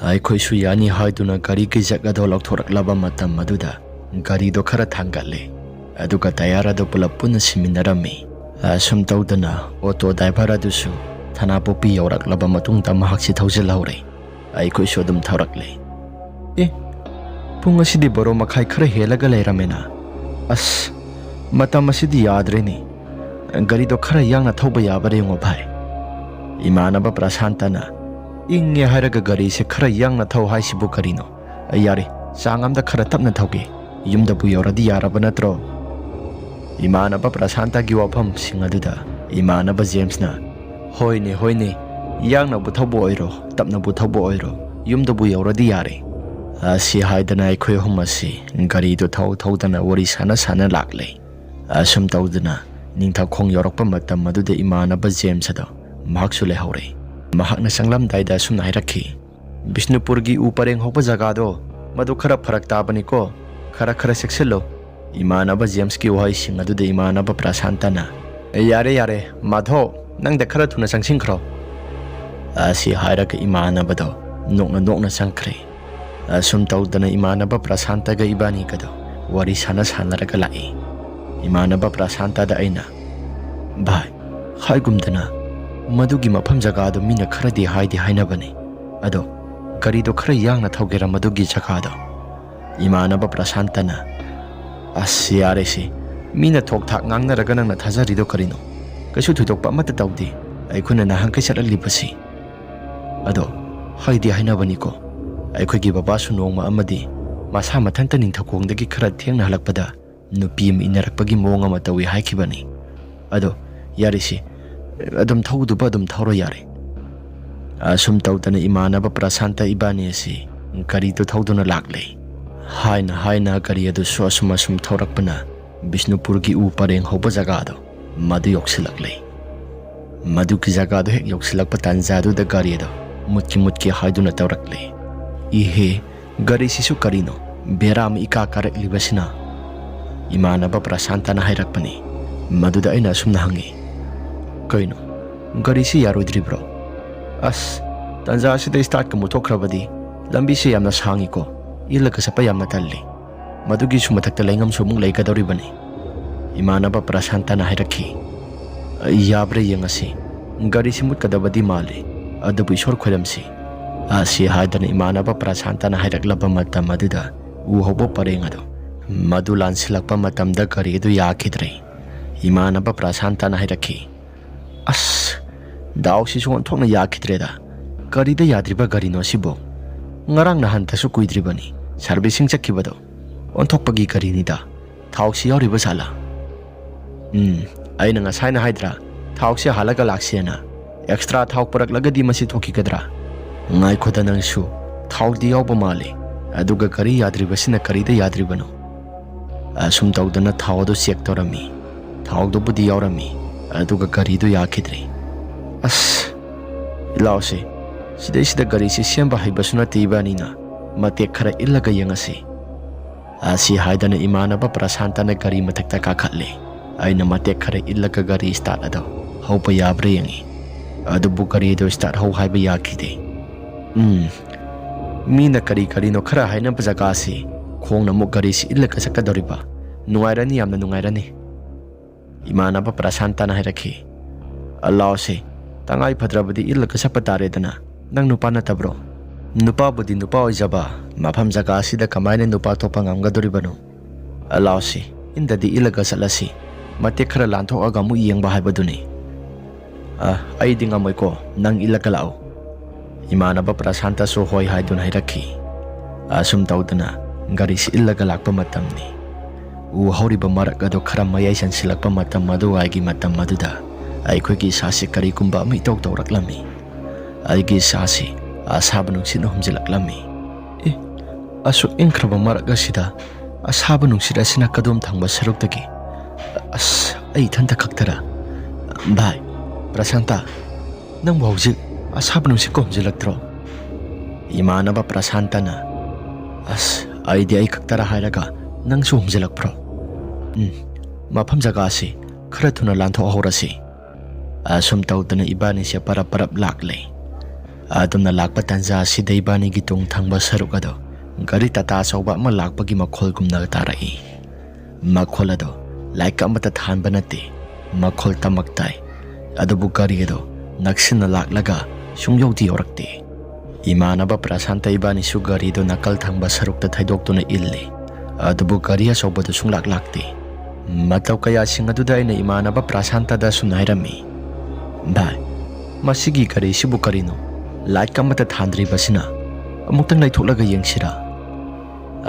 ꯑꯩꯈꯣꯏꯁꯨ ꯌꯥꯅꯤ ꯍꯥꯏꯗꯨꯅ ꯒꯥꯔꯤꯒꯤ ꯖꯦꯛ ꯑꯗꯣ ꯂꯧꯊꯣꯔꯛꯂꯕ ꯃꯇꯝ ꯑꯗꯨꯗ ꯒꯥꯔꯤꯗꯣ ꯈꯔ ꯊꯥꯡꯒꯠꯂꯦ꯫ ꯑꯗꯨꯒ ꯇꯌꯥꯔ ꯑꯗꯨ ꯄꯨꯂꯞ ꯄꯨꯟꯅ ꯁꯤꯟꯃꯤꯟꯅꯔꯝꯃꯤ꯫ ꯑꯁꯨꯝ ꯇꯧꯗꯅ ꯑꯣꯇꯣ ꯗ꯭ꯔꯥꯏꯚꯔ ꯑꯗꯨꯁꯨ ꯊꯅꯥꯄꯣꯛꯄꯤ ꯌꯧꯔꯛꯂꯕ ꯃꯇꯨꯡꯗ ꯃꯍꯥꯛꯁꯤ ꯊꯧꯖꯤꯜꯍꯧꯔꯦ꯫ ꯑꯩꯈꯣꯏꯁꯨ ꯑꯗꯨꯝ ꯊꯧꯔꯛꯂꯦ꯫ "ꯑꯦ, ꯄꯨꯡ ꯑꯁꯤꯗꯤ ꯕꯥꯔꯣ ꯃꯈꯥꯏ ꯈꯔ ꯍꯦꯜꯂꯒ ꯂꯩꯔꯝꯃꯦꯅ꯫ ꯑꯁ, ꯃꯇꯝ ꯑꯁꯤꯗꯤ ꯌꯥꯗ꯭ꯔꯦꯅꯦ꯫ ꯒꯥꯔꯤꯗꯣ ꯈꯔ ꯌꯥꯡꯅ ꯊꯧꯕ ꯌꯥꯕ꯭ꯔꯥ ꯌꯦꯡꯉꯣ ꯚꯥꯏ꯫" ꯏꯃꯥꯟꯅꯕ ꯄ꯭ꯔꯁꯥꯟꯇꯅ, "ꯏꯪꯉꯦ ꯍꯥꯏꯔꯒ ꯒꯥꯔꯤꯁꯦ ꯈꯔ ꯌꯥꯡꯅ ꯊꯧ ꯍꯥꯏꯁꯤꯕꯨ ꯀꯔꯤꯅꯣ? ꯌꯥꯔꯦ, ꯆꯥꯡ ꯑꯝꯗ ꯈꯔ ꯇꯞꯅ ꯊꯧꯒꯦ꯫ ꯌꯨꯝꯗꯕꯨ ꯌꯧꯔꯗꯤ ꯌꯥꯔꯕ ꯅꯠꯇ꯭ꯔꯣ?" ꯏꯃꯥꯟꯅꯕ ꯄ꯭ꯔꯁꯥꯟꯇꯒꯤ ꯋꯥꯐꯝꯁꯤꯡ ꯑꯗꯨꯗ ꯏꯃꯥꯟꯅꯕ ꯖꯦꯝꯁꯅ, "ꯍꯣꯏꯅꯦ, ꯍꯣꯏꯅꯦ, ꯌꯥꯡꯅꯕꯨ ꯊꯧꯕ ꯑꯣꯏꯔꯣ, ꯇꯞꯅꯕꯨ ꯊꯧꯕ ꯑꯣꯏꯔꯣ, ꯌꯨꯝꯗꯕꯨ ꯌꯧꯔꯗꯤ ꯌꯥꯔꯦ꯫" ꯑꯁꯤ ꯍꯥꯏꯗꯅ ꯑꯩꯈꯣꯏ ꯑꯍꯨꯝ ꯑꯁꯤ ꯒꯥꯔꯤꯗꯨ ꯊꯧ ꯊꯧꯗꯅ ꯋꯥꯔꯤ ꯁꯥꯟꯅ ꯁꯥꯟꯅ ꯂꯥꯛꯂꯦ꯫ ꯑꯁꯨꯝ ꯇꯧꯗꯅ ꯅꯤꯡꯊꯧꯈꯣꯡ ꯌꯧꯔꯛꯄ ꯃꯇꯝ ꯑꯗꯨꯗ ꯏꯃꯥꯟꯅꯕ ꯖꯦꯝꯁ ꯑꯗꯣ ꯃꯍꯥꯛꯁꯨ ꯂꯩꯍꯧꯔꯦ꯫ ꯃꯍꯥꯛꯅ ꯆꯪꯂꯝꯗꯥꯏꯗ ꯑꯁꯨꯝꯅ ꯍꯥꯏꯔꯛꯈꯤ, "ꯕꯤꯁꯅꯨꯄꯨꯔꯒꯤ ꯎ ꯄꯔꯦꯡ ꯍꯧꯕ ꯖꯒꯥꯗꯣ, ꯃꯗꯨ ꯈꯔ ꯐꯔꯛ ꯇꯥꯕꯅꯤꯀꯣ, ꯈꯔ ꯈꯔ ꯆꯦꯛꯁꯤꯜꯂꯨ꯫" ꯏꯃꯥꯟꯅꯕ ꯖꯦꯝꯁꯀꯤ ꯋꯥꯍꯩꯁꯤꯡ ꯑꯗꯨꯗ ꯏꯃꯥꯟꯅꯕ ꯄ꯭ꯔꯁꯥꯟꯇꯅ, "ꯌꯥꯔꯦ, ꯌꯥꯔꯦ, ꯃꯥꯙꯣ, ꯅꯪꯗ ꯈꯔ ꯊꯨꯅ ꯆꯪꯁꯤꯟꯈ꯭ꯔꯣ꯫" ꯑꯁꯤ ꯍꯥꯏꯔꯒ ꯏꯃꯥꯟꯅꯕꯗꯣ ꯅꯣꯛꯅ ꯅꯣꯛꯅ ꯆꯪꯈ꯭ꯔꯦ꯫ ꯑꯁꯨꯝ ꯇꯧꯗꯅ ꯏꯃꯥꯟꯅꯕ ꯄ꯭ꯔꯁꯥꯟꯇꯒ ꯏꯕꯥꯅꯤꯒꯗꯣ ꯋꯥꯔꯤ ꯁꯥꯟꯅ ꯁꯥꯟꯅꯔꯒ ꯂꯥꯛꯏ꯫ ꯏꯃꯥꯟꯅꯕ ꯄ꯭ꯔꯁꯥꯟꯇꯗ ꯑꯩꯅ, "ꯚꯥꯏ, ꯍꯥꯏꯒꯨꯝꯗꯅ ꯃꯗꯨꯒꯤ ꯃꯐꯝ ꯖꯒꯥꯗꯣ ꯃꯤꯅ ꯈꯔꯗꯤ ꯍꯥꯏꯗꯤ ꯍꯥꯏꯅꯕꯅꯤ꯫ ꯑꯗꯣ ꯒꯥꯔꯤꯗꯣ ꯈꯔ ꯌꯥꯡꯅ ꯊꯧꯒꯦꯔꯥ ꯃꯗꯨꯒꯤ ꯖꯒꯥꯗꯣ?" ꯏꯃꯥꯟꯅꯕ ꯄ꯭ꯔꯁꯥꯟꯇꯅ, "ꯑꯁ, ꯌꯥꯔꯦꯁꯦ, ꯃꯤꯅ ꯊꯣꯛ ꯊꯥꯛ ꯉꯥꯡꯅꯔꯒ ꯅꯪꯅ ꯊꯥꯖꯔꯤꯗꯣ ꯀꯔꯤꯅꯣ? ꯀꯩꯁꯨ ꯊꯣꯏꯗꯣꯛꯄ ꯑꯃꯠꯇ ꯇꯧꯗꯦ ꯑꯩꯈꯣꯏꯅ ꯅꯍꯥꯟꯈꯩ ꯆꯠꯂꯛꯂꯤꯕꯁꯤ꯫ ꯑꯗꯣ ꯍꯥꯏꯗꯤ ꯍꯥꯏꯅꯕꯅꯤꯀꯣ, ꯑꯩꯈꯣꯏꯒꯤ ꯕꯕꯥꯁꯨ ꯅꯣꯡꯃ ꯑꯃꯗꯤ ꯃꯁꯥ ꯃꯊꯟꯇ ꯅꯤꯡꯊꯧꯈꯣꯡꯗꯒꯤ ꯈꯔ ꯊꯦꯡꯅ ꯍꯜꯂꯛꯄꯗ ꯅꯨꯄꯤ ꯑꯃ ꯏꯟꯅꯔꯛꯄꯒꯤ ꯃꯑꯣꯡ ꯑꯃ ꯇꯧꯏ ꯍꯥꯏꯈꯤꯕꯅꯤ꯫ ꯑꯗꯣ ꯌꯥꯔꯦꯁꯦ, ꯑꯗꯨꯝ ꯊꯧꯗꯨꯕ ꯑꯗꯨꯝ ꯊꯧꯔꯣ ꯌꯥꯔꯦ"꯫ ꯑꯁꯨꯝ ꯇꯧꯗꯅ ꯏꯃꯥꯟꯅꯕ ꯄ꯭ꯔꯁꯥꯟꯇ ꯏꯕꯥꯅꯤ ꯑꯁꯤ ꯒꯥꯔꯤꯗꯨ ꯊꯧꯗꯨꯅ ꯂꯥꯛꯂꯦ꯫ ꯍꯥꯏꯅ ꯍꯥꯏꯅ ꯒꯥꯔꯤ ꯑꯗꯨꯁꯨ ꯑꯁꯨꯝ ꯑꯁꯨꯝ ꯊꯧꯔꯛꯄꯅ ꯕꯤꯁꯅꯨꯄꯨꯔꯒꯤ ꯎ ꯄꯔꯦꯡ ꯍꯧꯕ ꯖꯒꯥꯗꯣ ꯃꯗꯨ ꯌꯧꯁꯤꯜꯂꯛꯂꯦ꯫ ꯃꯗꯨꯒꯤ ꯖꯒꯥꯗꯣ ꯍꯦꯛ ꯌꯧꯁꯤꯜꯂꯛꯄ ꯇꯥꯟꯖꯥꯗꯨꯗ ꯒꯥꯔꯤ ꯑꯗꯣ ꯃꯨꯠꯀꯤ ꯃꯨꯠꯀꯤ ꯍꯥꯏꯗꯨꯅ ꯇꯧꯔꯛꯂꯦ꯫ "ꯏꯍꯦ, ꯒꯥꯔꯤꯁꯤꯁꯨ ꯀꯔꯤꯅꯣ ꯕꯦꯔꯥ ꯑꯃ ꯏꯀꯥ ꯀꯥꯔꯛꯂꯤꯕꯁꯤꯅ?" ꯏꯃꯥꯟꯅꯕ ꯄ꯭ꯔꯁꯥꯟꯇꯅ ꯍꯥꯏꯔꯛꯄꯅꯤ꯫ ꯃꯗꯨꯗ ꯑꯩꯅ ꯑꯁꯨꯝꯅ ꯍꯪꯉꯤ, "ꯀꯩꯅꯣ, ꯒꯥꯔꯤꯁꯤ ꯌꯥꯔꯣꯏꯗ꯭ꯔꯤꯕ꯭ꯔꯣ?" "ꯑꯁ, ꯇꯥꯟꯖꯥ ꯑꯁꯤꯗ ꯁ꯭ꯇꯥꯔꯠꯀ ꯃꯨꯠꯊꯣꯛꯈ꯭ꯔꯕꯗꯤ ꯂꯝꯕꯤꯁꯦ ꯌꯥꯝꯅ ꯁꯥꯡꯉꯤꯀꯣ, ꯏꯜꯂꯒ ꯆꯠꯄ ꯌꯥꯝꯅ ꯇꯜꯂꯤ꯫ ꯃꯗꯨꯒꯤꯁꯨ ꯃꯊꯛꯇ ꯂꯩꯉꯝꯁꯨ ꯑꯃꯨꯛ ꯂꯩꯒꯗꯧꯔꯤꯕꯅꯤ"꯫ ꯏꯃꯥꯟꯅꯕ ꯄ꯭ꯔꯁꯥꯟꯇꯅ ꯍꯥꯏꯔꯛꯈꯤ꯫ "ꯌꯥꯕ꯭ꯔꯥ ꯌꯦꯡꯉꯁꯤ꯫ ꯒꯥꯔꯤꯁꯤ ꯃꯨꯠꯀꯗꯕꯗꯤ ꯃꯥꯜꯂꯤ, ꯑꯗꯨꯕꯨ ꯏꯁꯣꯔ ꯈꯣꯏꯔꯝꯁꯤ"꯫ ꯑꯁꯤ ꯍꯥꯏꯗꯅ ꯏꯃꯥꯟꯅꯕ ꯄ꯭ꯔꯁꯥꯟꯇꯅ ꯍꯥꯏꯔꯛꯂꯕ ꯃꯇꯝ ꯑꯗꯨꯗ ꯎ ꯍꯧꯕ ꯄꯔꯦꯡ ꯑꯗꯨ ꯃꯗꯨ ꯂꯥꯟꯁꯤꯜꯂꯛꯄ ꯃꯇꯝꯗ ꯒꯥꯔꯤ ꯑꯗꯨ ꯌꯥꯈꯤꯗ꯭ꯔꯦ꯫ ꯏꯃꯥꯟꯅꯕ ꯄ꯭ꯔꯁꯥꯟꯇꯅ ꯍꯥꯏꯔꯛꯈꯤ, "ꯑꯁ, ꯗꯥꯎꯁꯤꯁꯨ ꯑꯣꯟꯊꯣꯛꯅ ꯌꯥꯈꯤꯗ꯭ꯔꯦꯗ꯫ ꯀꯔꯤꯗ ꯌꯥꯗ꯭ꯔꯤꯕ ꯒꯥꯔꯤꯅꯣ ꯁꯤꯕꯣ? ꯉꯔꯥꯡ ꯅꯍꯥꯟꯇꯁꯨ ꯀꯨꯏꯗ꯭ꯔꯤꯕꯅꯤ ꯁꯥꯔꯚꯤꯁꯤꯡ ꯆꯠꯈꯤꯕꯗꯣ꯫ ꯑꯣꯟꯊꯣꯛꯄꯒꯤ ꯒꯥꯔꯤꯅꯤꯗ꯫ ꯊꯥꯎꯁꯤ ꯌꯥꯎꯔꯤꯕ ꯖꯥꯠꯂꯥ? ꯎꯝ, ꯑꯩꯅ ꯉꯁꯥꯏꯅ ꯍꯥꯏꯗ꯭ꯔꯥ, ꯊꯥꯎꯁꯤ ꯍꯥꯜꯂꯒ ꯂꯥꯛꯁꯦꯅ꯫ ꯑꯦꯛꯁꯇ꯭ꯔꯥ ꯊꯥꯎ ꯄꯨꯔꯛꯂꯒꯗꯤ ꯃꯁꯤ ꯊꯣꯛꯈꯤꯒꯗ꯭ꯔꯥ? ꯉꯥꯏꯈꯣꯗ ꯅꯪꯁꯨ, ꯊꯥꯎꯗꯤ ꯌꯥꯎꯕ ꯃꯥꯜꯂꯤ꯫ ꯑꯗꯨꯒ ꯒꯥꯔꯤ ꯌꯥꯗ꯭ꯔꯤꯕꯁꯤꯅ ꯀꯔꯤꯗ ꯌꯥꯗ꯭ꯔꯤꯕꯅꯣ?" ꯑꯁꯨꯝ ꯇꯧꯗꯅ ꯊꯥꯎ ꯑꯗꯨ ꯆꯦꯛ ꯇꯧꯔꯝꯃꯤ꯫ ꯊꯥꯎꯗꯨꯕꯨꯗꯤ ꯌꯥꯎꯔꯝꯃꯤ, ꯑꯗꯨꯒ ꯒꯥꯔꯤꯗꯨ ꯌꯥꯈꯤꯗ꯭ꯔꯦ꯫ "ꯑꯁ, ꯏꯂꯥꯎꯁꯦ, ꯁꯤꯗꯩꯁꯤꯗ ꯒꯥꯔꯤꯁꯤ ꯁꯦꯝꯕ ꯍꯩꯕꯁꯨ ꯅꯠꯇꯦ ꯏꯕꯥꯅꯤꯅ꯫ ꯃꯇꯦꯛ ꯈꯔ ꯏꯜꯂꯒ ꯌꯦꯡꯉꯁꯤ"꯫ ꯑꯁꯤ ꯍꯥꯏꯗꯅ ꯏꯃꯥꯟꯅꯕ ꯄ꯭ꯔꯁꯥꯟꯇꯅ ꯒꯥꯔꯤ ꯃꯊꯛꯇ ꯀꯥꯈꯠꯂꯦ꯫ ꯑꯩꯅ ꯃꯇꯦꯛ ꯈꯔ ꯏꯜꯂꯒ ꯒꯥꯔꯤ ꯁ꯭ꯇꯥꯔꯠ ꯑꯗꯨ ꯍꯧꯕ ꯌꯥꯕ꯭ꯔꯥ ꯌꯦꯡꯉꯤ꯫ ꯑꯗꯨꯕꯨ ꯒꯥꯔꯤꯗꯨ ꯁ꯭ꯇꯥꯔꯠ ꯍꯧ ꯍꯥꯏꯕ ꯌꯥꯈꯤꯗꯦ꯫ "ꯎꯝ, ꯃꯤꯅ ꯀꯔꯤ ꯀꯔꯤꯅꯣ ꯈꯔ ꯍꯥꯏꯅꯕ ꯖꯒꯥꯁꯤ ꯈꯣꯡꯅ ꯑꯃꯨꯛ ꯒꯥꯔꯤꯁꯤ ꯏꯜꯂꯒ ꯆꯠꯀꯗꯧꯔꯤꯕ꯫ ꯅꯨꯡꯉꯥꯏꯔꯅꯤ, ꯌꯥꯝꯅ ꯅꯨꯡꯉꯥꯏꯔꯅꯤ꯫ ꯏꯃꯥꯟꯅꯕ ꯄ꯭ꯔꯁꯥꯟꯇꯅ ꯍꯥꯏꯔꯛꯈꯤ꯫ "ꯑ, ꯂꯥꯎꯁꯦ, ꯇꯉꯥꯏ ꯐꯗ꯭ꯔꯕꯗꯤ ꯏꯜꯂꯒ ꯆꯠꯄ ꯇꯥꯔꯦꯗꯅ꯫ ꯅꯪ ꯅꯨꯄꯥ ꯅꯠꯇꯕ꯭ꯔꯣ? ꯅꯨꯄꯥꯕꯨꯗꯤ ꯅꯨꯄꯥ ꯑꯣꯏꯖꯕ, ꯃꯐꯝ ꯖꯒꯥ ꯑꯁꯤꯗ ꯀꯃꯥꯏꯅ ꯅꯨꯄꯥ ꯊꯣꯛꯄ ꯉꯝꯒꯗꯣꯔꯤꯕꯅꯣ? ꯑ, ꯂꯥꯎꯁꯤ, ꯏꯟꯗꯗꯤ ꯏꯜꯂꯒ ꯆꯠꯂꯁꯤ꯫ ꯃꯇꯦꯛ ꯈꯔ ꯂꯥꯟꯊꯣꯛꯑꯒ ꯑꯃꯨꯛ ꯌꯦꯡꯕ ꯍꯥꯏꯕꯗꯨꯅꯤ꯫" "ꯑ, ꯑꯩꯗꯤ ꯉꯝꯃꯣꯏꯀꯣ, ꯅꯪ ꯏꯜꯂꯒ ꯂꯥꯛꯑꯣ꯫" ꯏꯃꯥꯟꯅꯕ ꯄ꯭ꯔꯁꯥꯟꯇꯁꯨ ꯍꯣꯏ ꯍꯥꯏꯗꯨꯅ ꯍꯥꯏꯔꯛꯈꯤ꯫ ꯑꯁꯨꯝ ꯇꯧꯗꯅ ꯒꯥꯔꯤꯁꯤ ꯏꯜꯂꯒ ꯂꯥꯛꯄ ꯃꯇꯝꯅꯤ꯫ ꯎ ꯍꯧꯔꯤꯕ ꯃꯔꯛ ꯑꯗꯨ ꯈꯔ ꯃꯌꯥꯏ ꯆꯟꯁꯤꯜꯂꯛꯄ ꯃꯇꯝ ꯑꯗꯨꯋꯥꯏꯒꯤ ꯃꯇꯝ ꯑꯗꯨꯗ ꯑꯩꯈꯣꯏꯒꯤ ꯏꯁꯥꯁꯤ ꯀꯔꯤꯒꯨꯝꯕ ꯑꯃ ꯏꯇꯧ ꯇꯧꯔꯛꯂꯝꯃꯤ꯫ ꯑꯩꯒꯤ ꯏꯁꯥꯁꯤ ꯑꯁꯥꯕ ꯅꯨꯡꯁꯤꯠꯅ ꯍꯨꯝꯖꯤꯜꯂꯛꯂꯝꯃꯤ꯫ "ꯑꯦ, ꯑꯁꯨꯛ ꯏꯪꯈ꯭ꯔꯕ ꯃꯔꯛ ꯑꯁꯤꯗ ꯑꯁꯥꯕ ꯅꯨꯡꯁꯤꯠ ꯑꯁꯤꯅ ꯀꯗꯣꯝ ꯊꯪꯕ ꯁꯔꯨꯛꯇꯒꯤ? ꯑꯁ, ꯑꯩ ꯏꯊꯟꯇ ꯈꯛꯇꯔꯥ? ꯚꯥꯏ, ꯄ꯭ꯔꯁꯥꯟꯇ, ꯅꯪꯕꯨ ꯍꯧꯖꯤꯛ ꯑꯁꯥꯕ ꯅꯨꯡꯁꯤꯠꯀ ꯍꯨꯝꯖꯤꯜꯂꯛꯇ꯭ꯔꯣ?" ꯏꯃꯥꯟꯅꯕ ꯄ꯭ꯔꯁꯥꯟꯇꯅ, "ꯑꯁ, ꯑꯩꯗꯤ ꯑꯩ ꯈꯛꯇꯔꯥ ꯍꯥꯏꯔꯒ ꯅꯪꯁꯨ ꯍꯨꯝꯖꯤꯜꯂꯛꯄ꯭ꯔꯣ? ꯎꯝ, ꯃꯐꯝ ꯖꯒꯥꯁꯤ ꯈꯔ ꯊꯨꯅ ꯂꯥꯟꯊꯣꯛꯍꯧꯔꯁꯤ꯫" ꯑꯁꯨꯝ ꯇꯧꯗꯅ ꯏꯕꯥꯅꯤꯁꯦ ꯄꯔꯞ ꯄꯔꯞ ꯂꯥꯛꯂꯦ꯫ ꯑꯗꯨꯝꯅ ꯂꯥꯛꯄ ꯇꯥꯟꯖꯥ ꯑꯁꯤꯗ ꯏꯕꯥꯅꯤꯒꯤ ꯇꯨꯡ ꯊꯪꯕ ꯁꯔꯨꯛ ꯑꯗꯣ ꯒꯥꯔꯤ ꯇꯥꯇꯥ ꯑꯆꯧꯕ ꯑꯃ ꯂꯥꯛꯄꯒꯤ ꯃꯈꯣꯜꯒꯨꯝꯅ ꯇꯥꯔꯛꯏ꯫ ꯃꯈꯣꯜ ꯑꯗꯣ ꯂꯥꯏꯛ ꯑꯃꯠꯇ ꯊꯥꯟꯕ ꯅꯠꯇꯦ, ꯃꯈꯣꯜ ꯇꯃꯛ ꯇꯥꯏ꯫ ꯑꯗꯨꯕꯨ ꯒꯥꯔꯤ ꯑꯗꯣ ꯅꯛꯁꯤꯟꯅ ꯂꯥꯛꯂꯒ ꯁꯨꯡꯌꯧꯗꯤ ꯌꯧꯔꯛꯇꯦ꯫ ꯏꯃꯥꯟꯅꯕ ꯄ꯭ꯔꯁꯥꯟꯇ ꯏꯕꯥꯅꯤꯁꯨ ꯒꯥꯔꯤꯗꯣ ꯅꯥꯀꯜ ꯊꯪꯕ ꯁꯔꯨꯛꯇ ꯊꯩꯗꯣꯛꯇꯨꯅ ꯏꯜꯂꯤ꯫ ꯑꯗꯨꯕꯨ ꯒꯥꯔꯤ ꯑꯆꯧꯕꯗꯨ ꯁꯨꯡꯂꯥꯛ ꯂꯥꯛꯇꯦ꯫ ꯃꯇꯧ ꯀꯌꯥꯁꯤꯡ ꯑꯗꯨꯗ ꯑꯩꯅ ꯏꯃꯥꯟꯅꯕ ꯄ꯭ꯔꯁꯥꯟꯇꯗ ꯁꯨꯝꯅ ꯍꯥꯏꯔꯝꯃꯤ, "ꯚꯥꯏ, ꯃꯁꯤꯒꯤ ꯒꯥꯔꯤꯁꯤꯕꯨ ꯀꯔꯤꯅꯣ? ꯂꯥꯏꯠ ꯑꯃꯠꯇ ꯊꯥꯟꯗ꯭ꯔꯤꯕꯁꯤꯅ? ꯑꯃꯨꯛꯇꯪ ꯂꯩꯊꯣꯛꯂꯒ ꯌꯦꯡꯁꯤꯔꯥ?"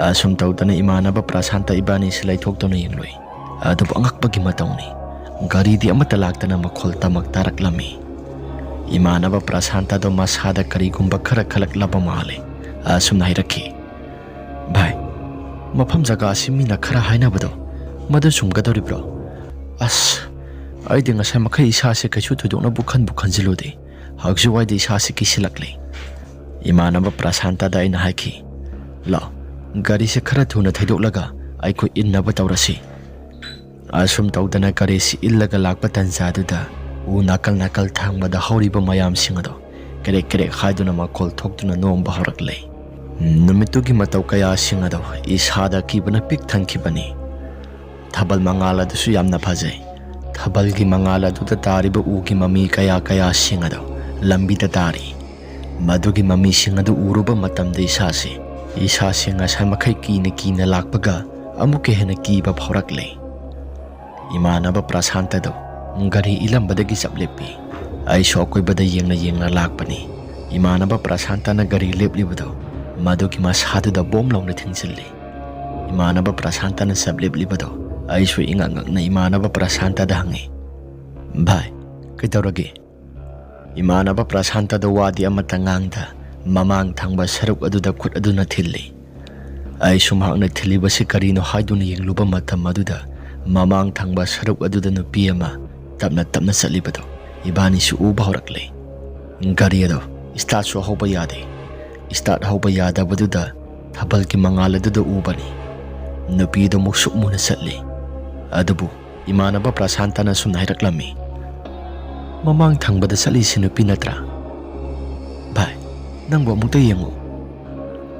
ꯑꯁꯨꯝ ꯇꯧꯗꯅ ꯏꯃꯥꯟꯅꯕ ꯄ꯭ꯔꯁꯥꯟꯇ ꯏꯕꯥꯅꯤꯁꯤ ꯂꯩꯊꯣꯛꯇꯨꯅ ꯌꯦꯡꯂꯨꯏ꯫ ꯑꯗꯨꯕꯨ ꯑꯉꯛꯄꯒꯤ ꯃꯇꯧꯅꯤ, ꯒꯥꯔꯤꯗꯤ ꯑꯃꯠꯇ ꯂꯥꯛꯇꯅ ꯃꯈꯣꯜ ꯇꯃꯛ ꯇꯥꯔꯛꯂꯝꯃꯤ꯫ ꯏꯃꯥꯟꯅꯕ ꯄ꯭ꯔꯁꯥꯟꯇꯗꯣ ꯃꯁꯥꯗ ꯀꯔꯤꯒꯨꯝꯕ ꯈꯔ ꯈꯜꯂꯛꯂꯕ ꯃꯥꯜꯂꯦ꯫ ꯑꯁꯨꯝꯅ ꯍꯥꯏꯔꯛꯈꯤ, "ꯚꯥꯏ, ꯃꯐꯝ ꯖꯒꯥ ꯑꯁꯤ ꯃꯤꯅ ꯈꯔ ꯍꯥꯏꯅꯕꯗꯣ, ꯃꯗꯨ ꯆꯨꯝꯒꯗꯧꯔꯤꯕ꯭ꯔꯣ? ꯑꯁ, ꯑꯩꯗꯤ ꯉꯁꯥꯏ ꯃꯈꯩ ꯏꯁꯥꯁꯦ ꯀꯩꯁꯨ ꯊꯣꯏꯗꯣꯛꯅꯕꯨ ꯈꯟꯕꯨ ꯈꯟꯖꯤꯜꯂꯨꯗꯦ꯫ ꯍꯧꯖꯤꯛ ꯋꯥꯏꯗꯤ ꯏꯁꯥꯁꯦ ꯀꯤꯁꯤꯜꯂꯛꯂꯦ꯫" ꯏꯃꯥꯟꯅꯕ ꯄ꯭ꯔꯁꯥꯟꯇꯗ ꯑꯩꯅ ꯍꯥꯏꯈꯤ, "ꯂꯥꯛꯑꯣ, ꯒꯥꯔꯤꯁꯦ ꯈꯔ ꯊꯨꯅ ꯊꯩꯗꯣꯛꯂꯒ ꯑꯩꯈꯣꯏ ꯏꯟꯅꯕ ꯇꯧꯔꯁꯤ꯫" ꯑꯁꯨꯝ ꯇꯧꯗꯅ ꯒꯥꯔꯤꯁꯤ ꯏꯜꯂꯒ ꯂꯥꯛꯄ ꯇꯟꯖꯥꯗꯨꯗ ꯎ ꯅꯥꯀꯜ ꯅꯥꯀꯜ ꯊꯪꯕꯗ ꯍꯧꯔꯤꯕ ꯃꯌꯥꯝꯁꯤꯡ ꯑꯗꯣ ꯀꯦꯔꯦꯛ ꯀꯦꯔꯦꯛ ꯍꯥꯏꯗꯨꯅ ꯃꯈꯣꯜ ꯊꯣꯛꯇꯨꯅ ꯅꯣꯝꯕ ꯍꯧꯔꯛꯂꯦ꯫ ꯅꯨꯃꯤꯠꯇꯨꯒꯤ ꯃꯇꯧ ꯀꯌꯥꯁꯤꯡ ꯑꯗꯨ ꯏꯁꯥꯗ ꯑꯀꯤꯕꯅ ꯄꯤꯛ ꯊꯟꯈꯤꯕꯅꯤ꯫ ꯊꯥꯕꯜ ꯃꯉꯥꯜ ꯑꯗꯨꯁꯨ ꯌꯥꯝꯅ ꯐꯖꯩ꯫ ꯊꯥꯕꯜꯒꯤ ꯃꯉꯥꯜ ꯑꯗꯨꯗ ꯇꯥꯔꯤꯕ ꯎꯒꯤ ꯃꯃꯤ ꯀꯌꯥ ꯀꯌꯥꯁꯤꯡ ꯑꯗꯨ ꯂꯝꯕꯤꯗ ꯇꯥꯔꯤ꯫ ꯃꯗꯨꯒꯤ ꯃꯃꯤꯁꯤꯡ ꯑꯗꯨ ꯎꯔꯨꯕ ꯃꯇꯝꯗ ꯏꯁꯥꯁꯤ, ꯏꯁꯥꯁꯤ ꯉꯁꯥꯏ ꯃꯈꯩ ꯀꯤꯅ ꯀꯤꯅ ꯂꯥꯛꯄꯒ ꯑꯃꯨꯛꯀ ꯍꯦꯟꯅ ꯀꯤꯕ ꯐꯥꯎꯔꯛꯂꯦ꯫ ꯏꯃꯥꯟꯅꯕ ꯄ꯭ꯔꯁꯥꯟꯇꯗꯨ ꯒꯥꯔꯤ ꯏꯜꯂꯝꯕꯗꯒꯤ ꯆꯞ ꯂꯦꯞꯄꯤ꯫ ꯑꯩꯁꯨ ꯑꯀꯣꯏꯕꯗ ꯌꯦꯡꯅ ꯌꯦꯡꯅ ꯂꯥꯛꯄꯅꯤ꯫ ꯏꯃꯥꯟꯅꯕ ꯄ꯭ꯔꯁꯥꯟꯇꯅ ꯒꯥꯔꯤ ꯂꯦꯞꯂꯤꯕꯗꯨ ꯃꯗꯨꯒꯤ ꯃꯁꯥꯗꯨꯗ ꯕꯣꯝ ꯂꯥꯎꯅ ꯊꯤꯡꯖꯤꯜꯂꯤ꯫ ꯏꯃꯥꯟꯅꯕ ꯄ꯭ꯔꯁꯥꯟꯇꯅ ꯆꯞ ꯂꯦꯞꯂꯤꯕꯗꯨ ꯑꯩꯁꯨ ꯏꯉꯛ ꯉꯛꯅ ꯏꯃꯥꯟꯅꯕ ꯄ꯭ꯔꯁꯥꯟꯇꯗ ꯍꯪꯉꯤ, "ꯚꯥꯏ, ꯀꯩꯗꯧꯔꯒꯦ?" ꯏꯃꯥꯟꯅꯕ ꯄ꯭ꯔꯁꯥꯟꯇꯗ ꯋꯥꯗꯤ ꯑꯃꯠꯇ ꯉꯥꯡꯗ ꯃꯃꯥꯡ ꯊꯪꯕ ꯁꯔꯨꯛ ꯑꯗꯨꯗ ꯈꯨꯠ ꯑꯗꯨꯅ ꯊꯤꯜꯂꯤ꯫ ꯑꯩꯁꯨ ꯃꯍꯥꯛꯅ ꯊꯤꯜꯂꯤꯕꯁꯤ ꯀꯔꯤꯅꯣ ꯍꯥꯏꯗꯨꯅ ꯌꯦꯡꯂꯨꯕ ꯃꯇꯝ ꯑꯗꯨꯗ ꯃꯃꯥꯡ ꯊꯪꯕ ꯁꯔꯨꯛ ꯑꯗꯨꯗ ꯅꯨꯄꯤ ꯑꯃ ꯇꯞꯅ ꯇꯞꯅ ꯆꯠꯂꯤꯕꯗꯨ ꯏꯕꯥꯅꯤꯁꯨ ꯎꯕ ꯍꯧꯔꯛꯂꯦ꯫ ꯒꯥꯔꯤ ꯑꯗꯨ ꯁ꯭ꯇꯥꯔꯠꯁꯨ ꯍꯧꯕ ꯌꯥꯗꯦ꯫ ꯁ꯭ꯇꯥꯔꯠ ꯍꯧꯕ ꯌꯥꯗꯕꯗꯨꯗ ꯊꯥꯕꯜꯒꯤ ꯃꯉꯥꯜ ꯑꯗꯨꯗ ꯎꯕꯅꯤ꯫ ꯅꯨꯄꯤꯗꯨ ꯃꯨꯛꯁꯨꯛ ꯃꯨꯅ ꯆꯠꯂꯤ꯫ ꯑꯗꯨꯕꯨ ꯏꯃꯥꯟꯅꯕ ꯄ꯭ꯔꯁꯥꯟꯇꯅ ꯁꯨꯝꯅ ꯍꯥꯏꯔꯛꯂꯝꯃꯤ, "ꯃꯃꯥꯡ ꯊꯪꯕꯗ ꯆꯠꯂꯤꯁꯤ ꯅꯨꯄꯤ ꯅꯠꯇ꯭ꯔꯥ? ꯚꯥꯏ, ꯅꯪꯕꯨ ꯑꯃꯨꯛꯇ ꯌꯦꯡꯉꯨ꯫"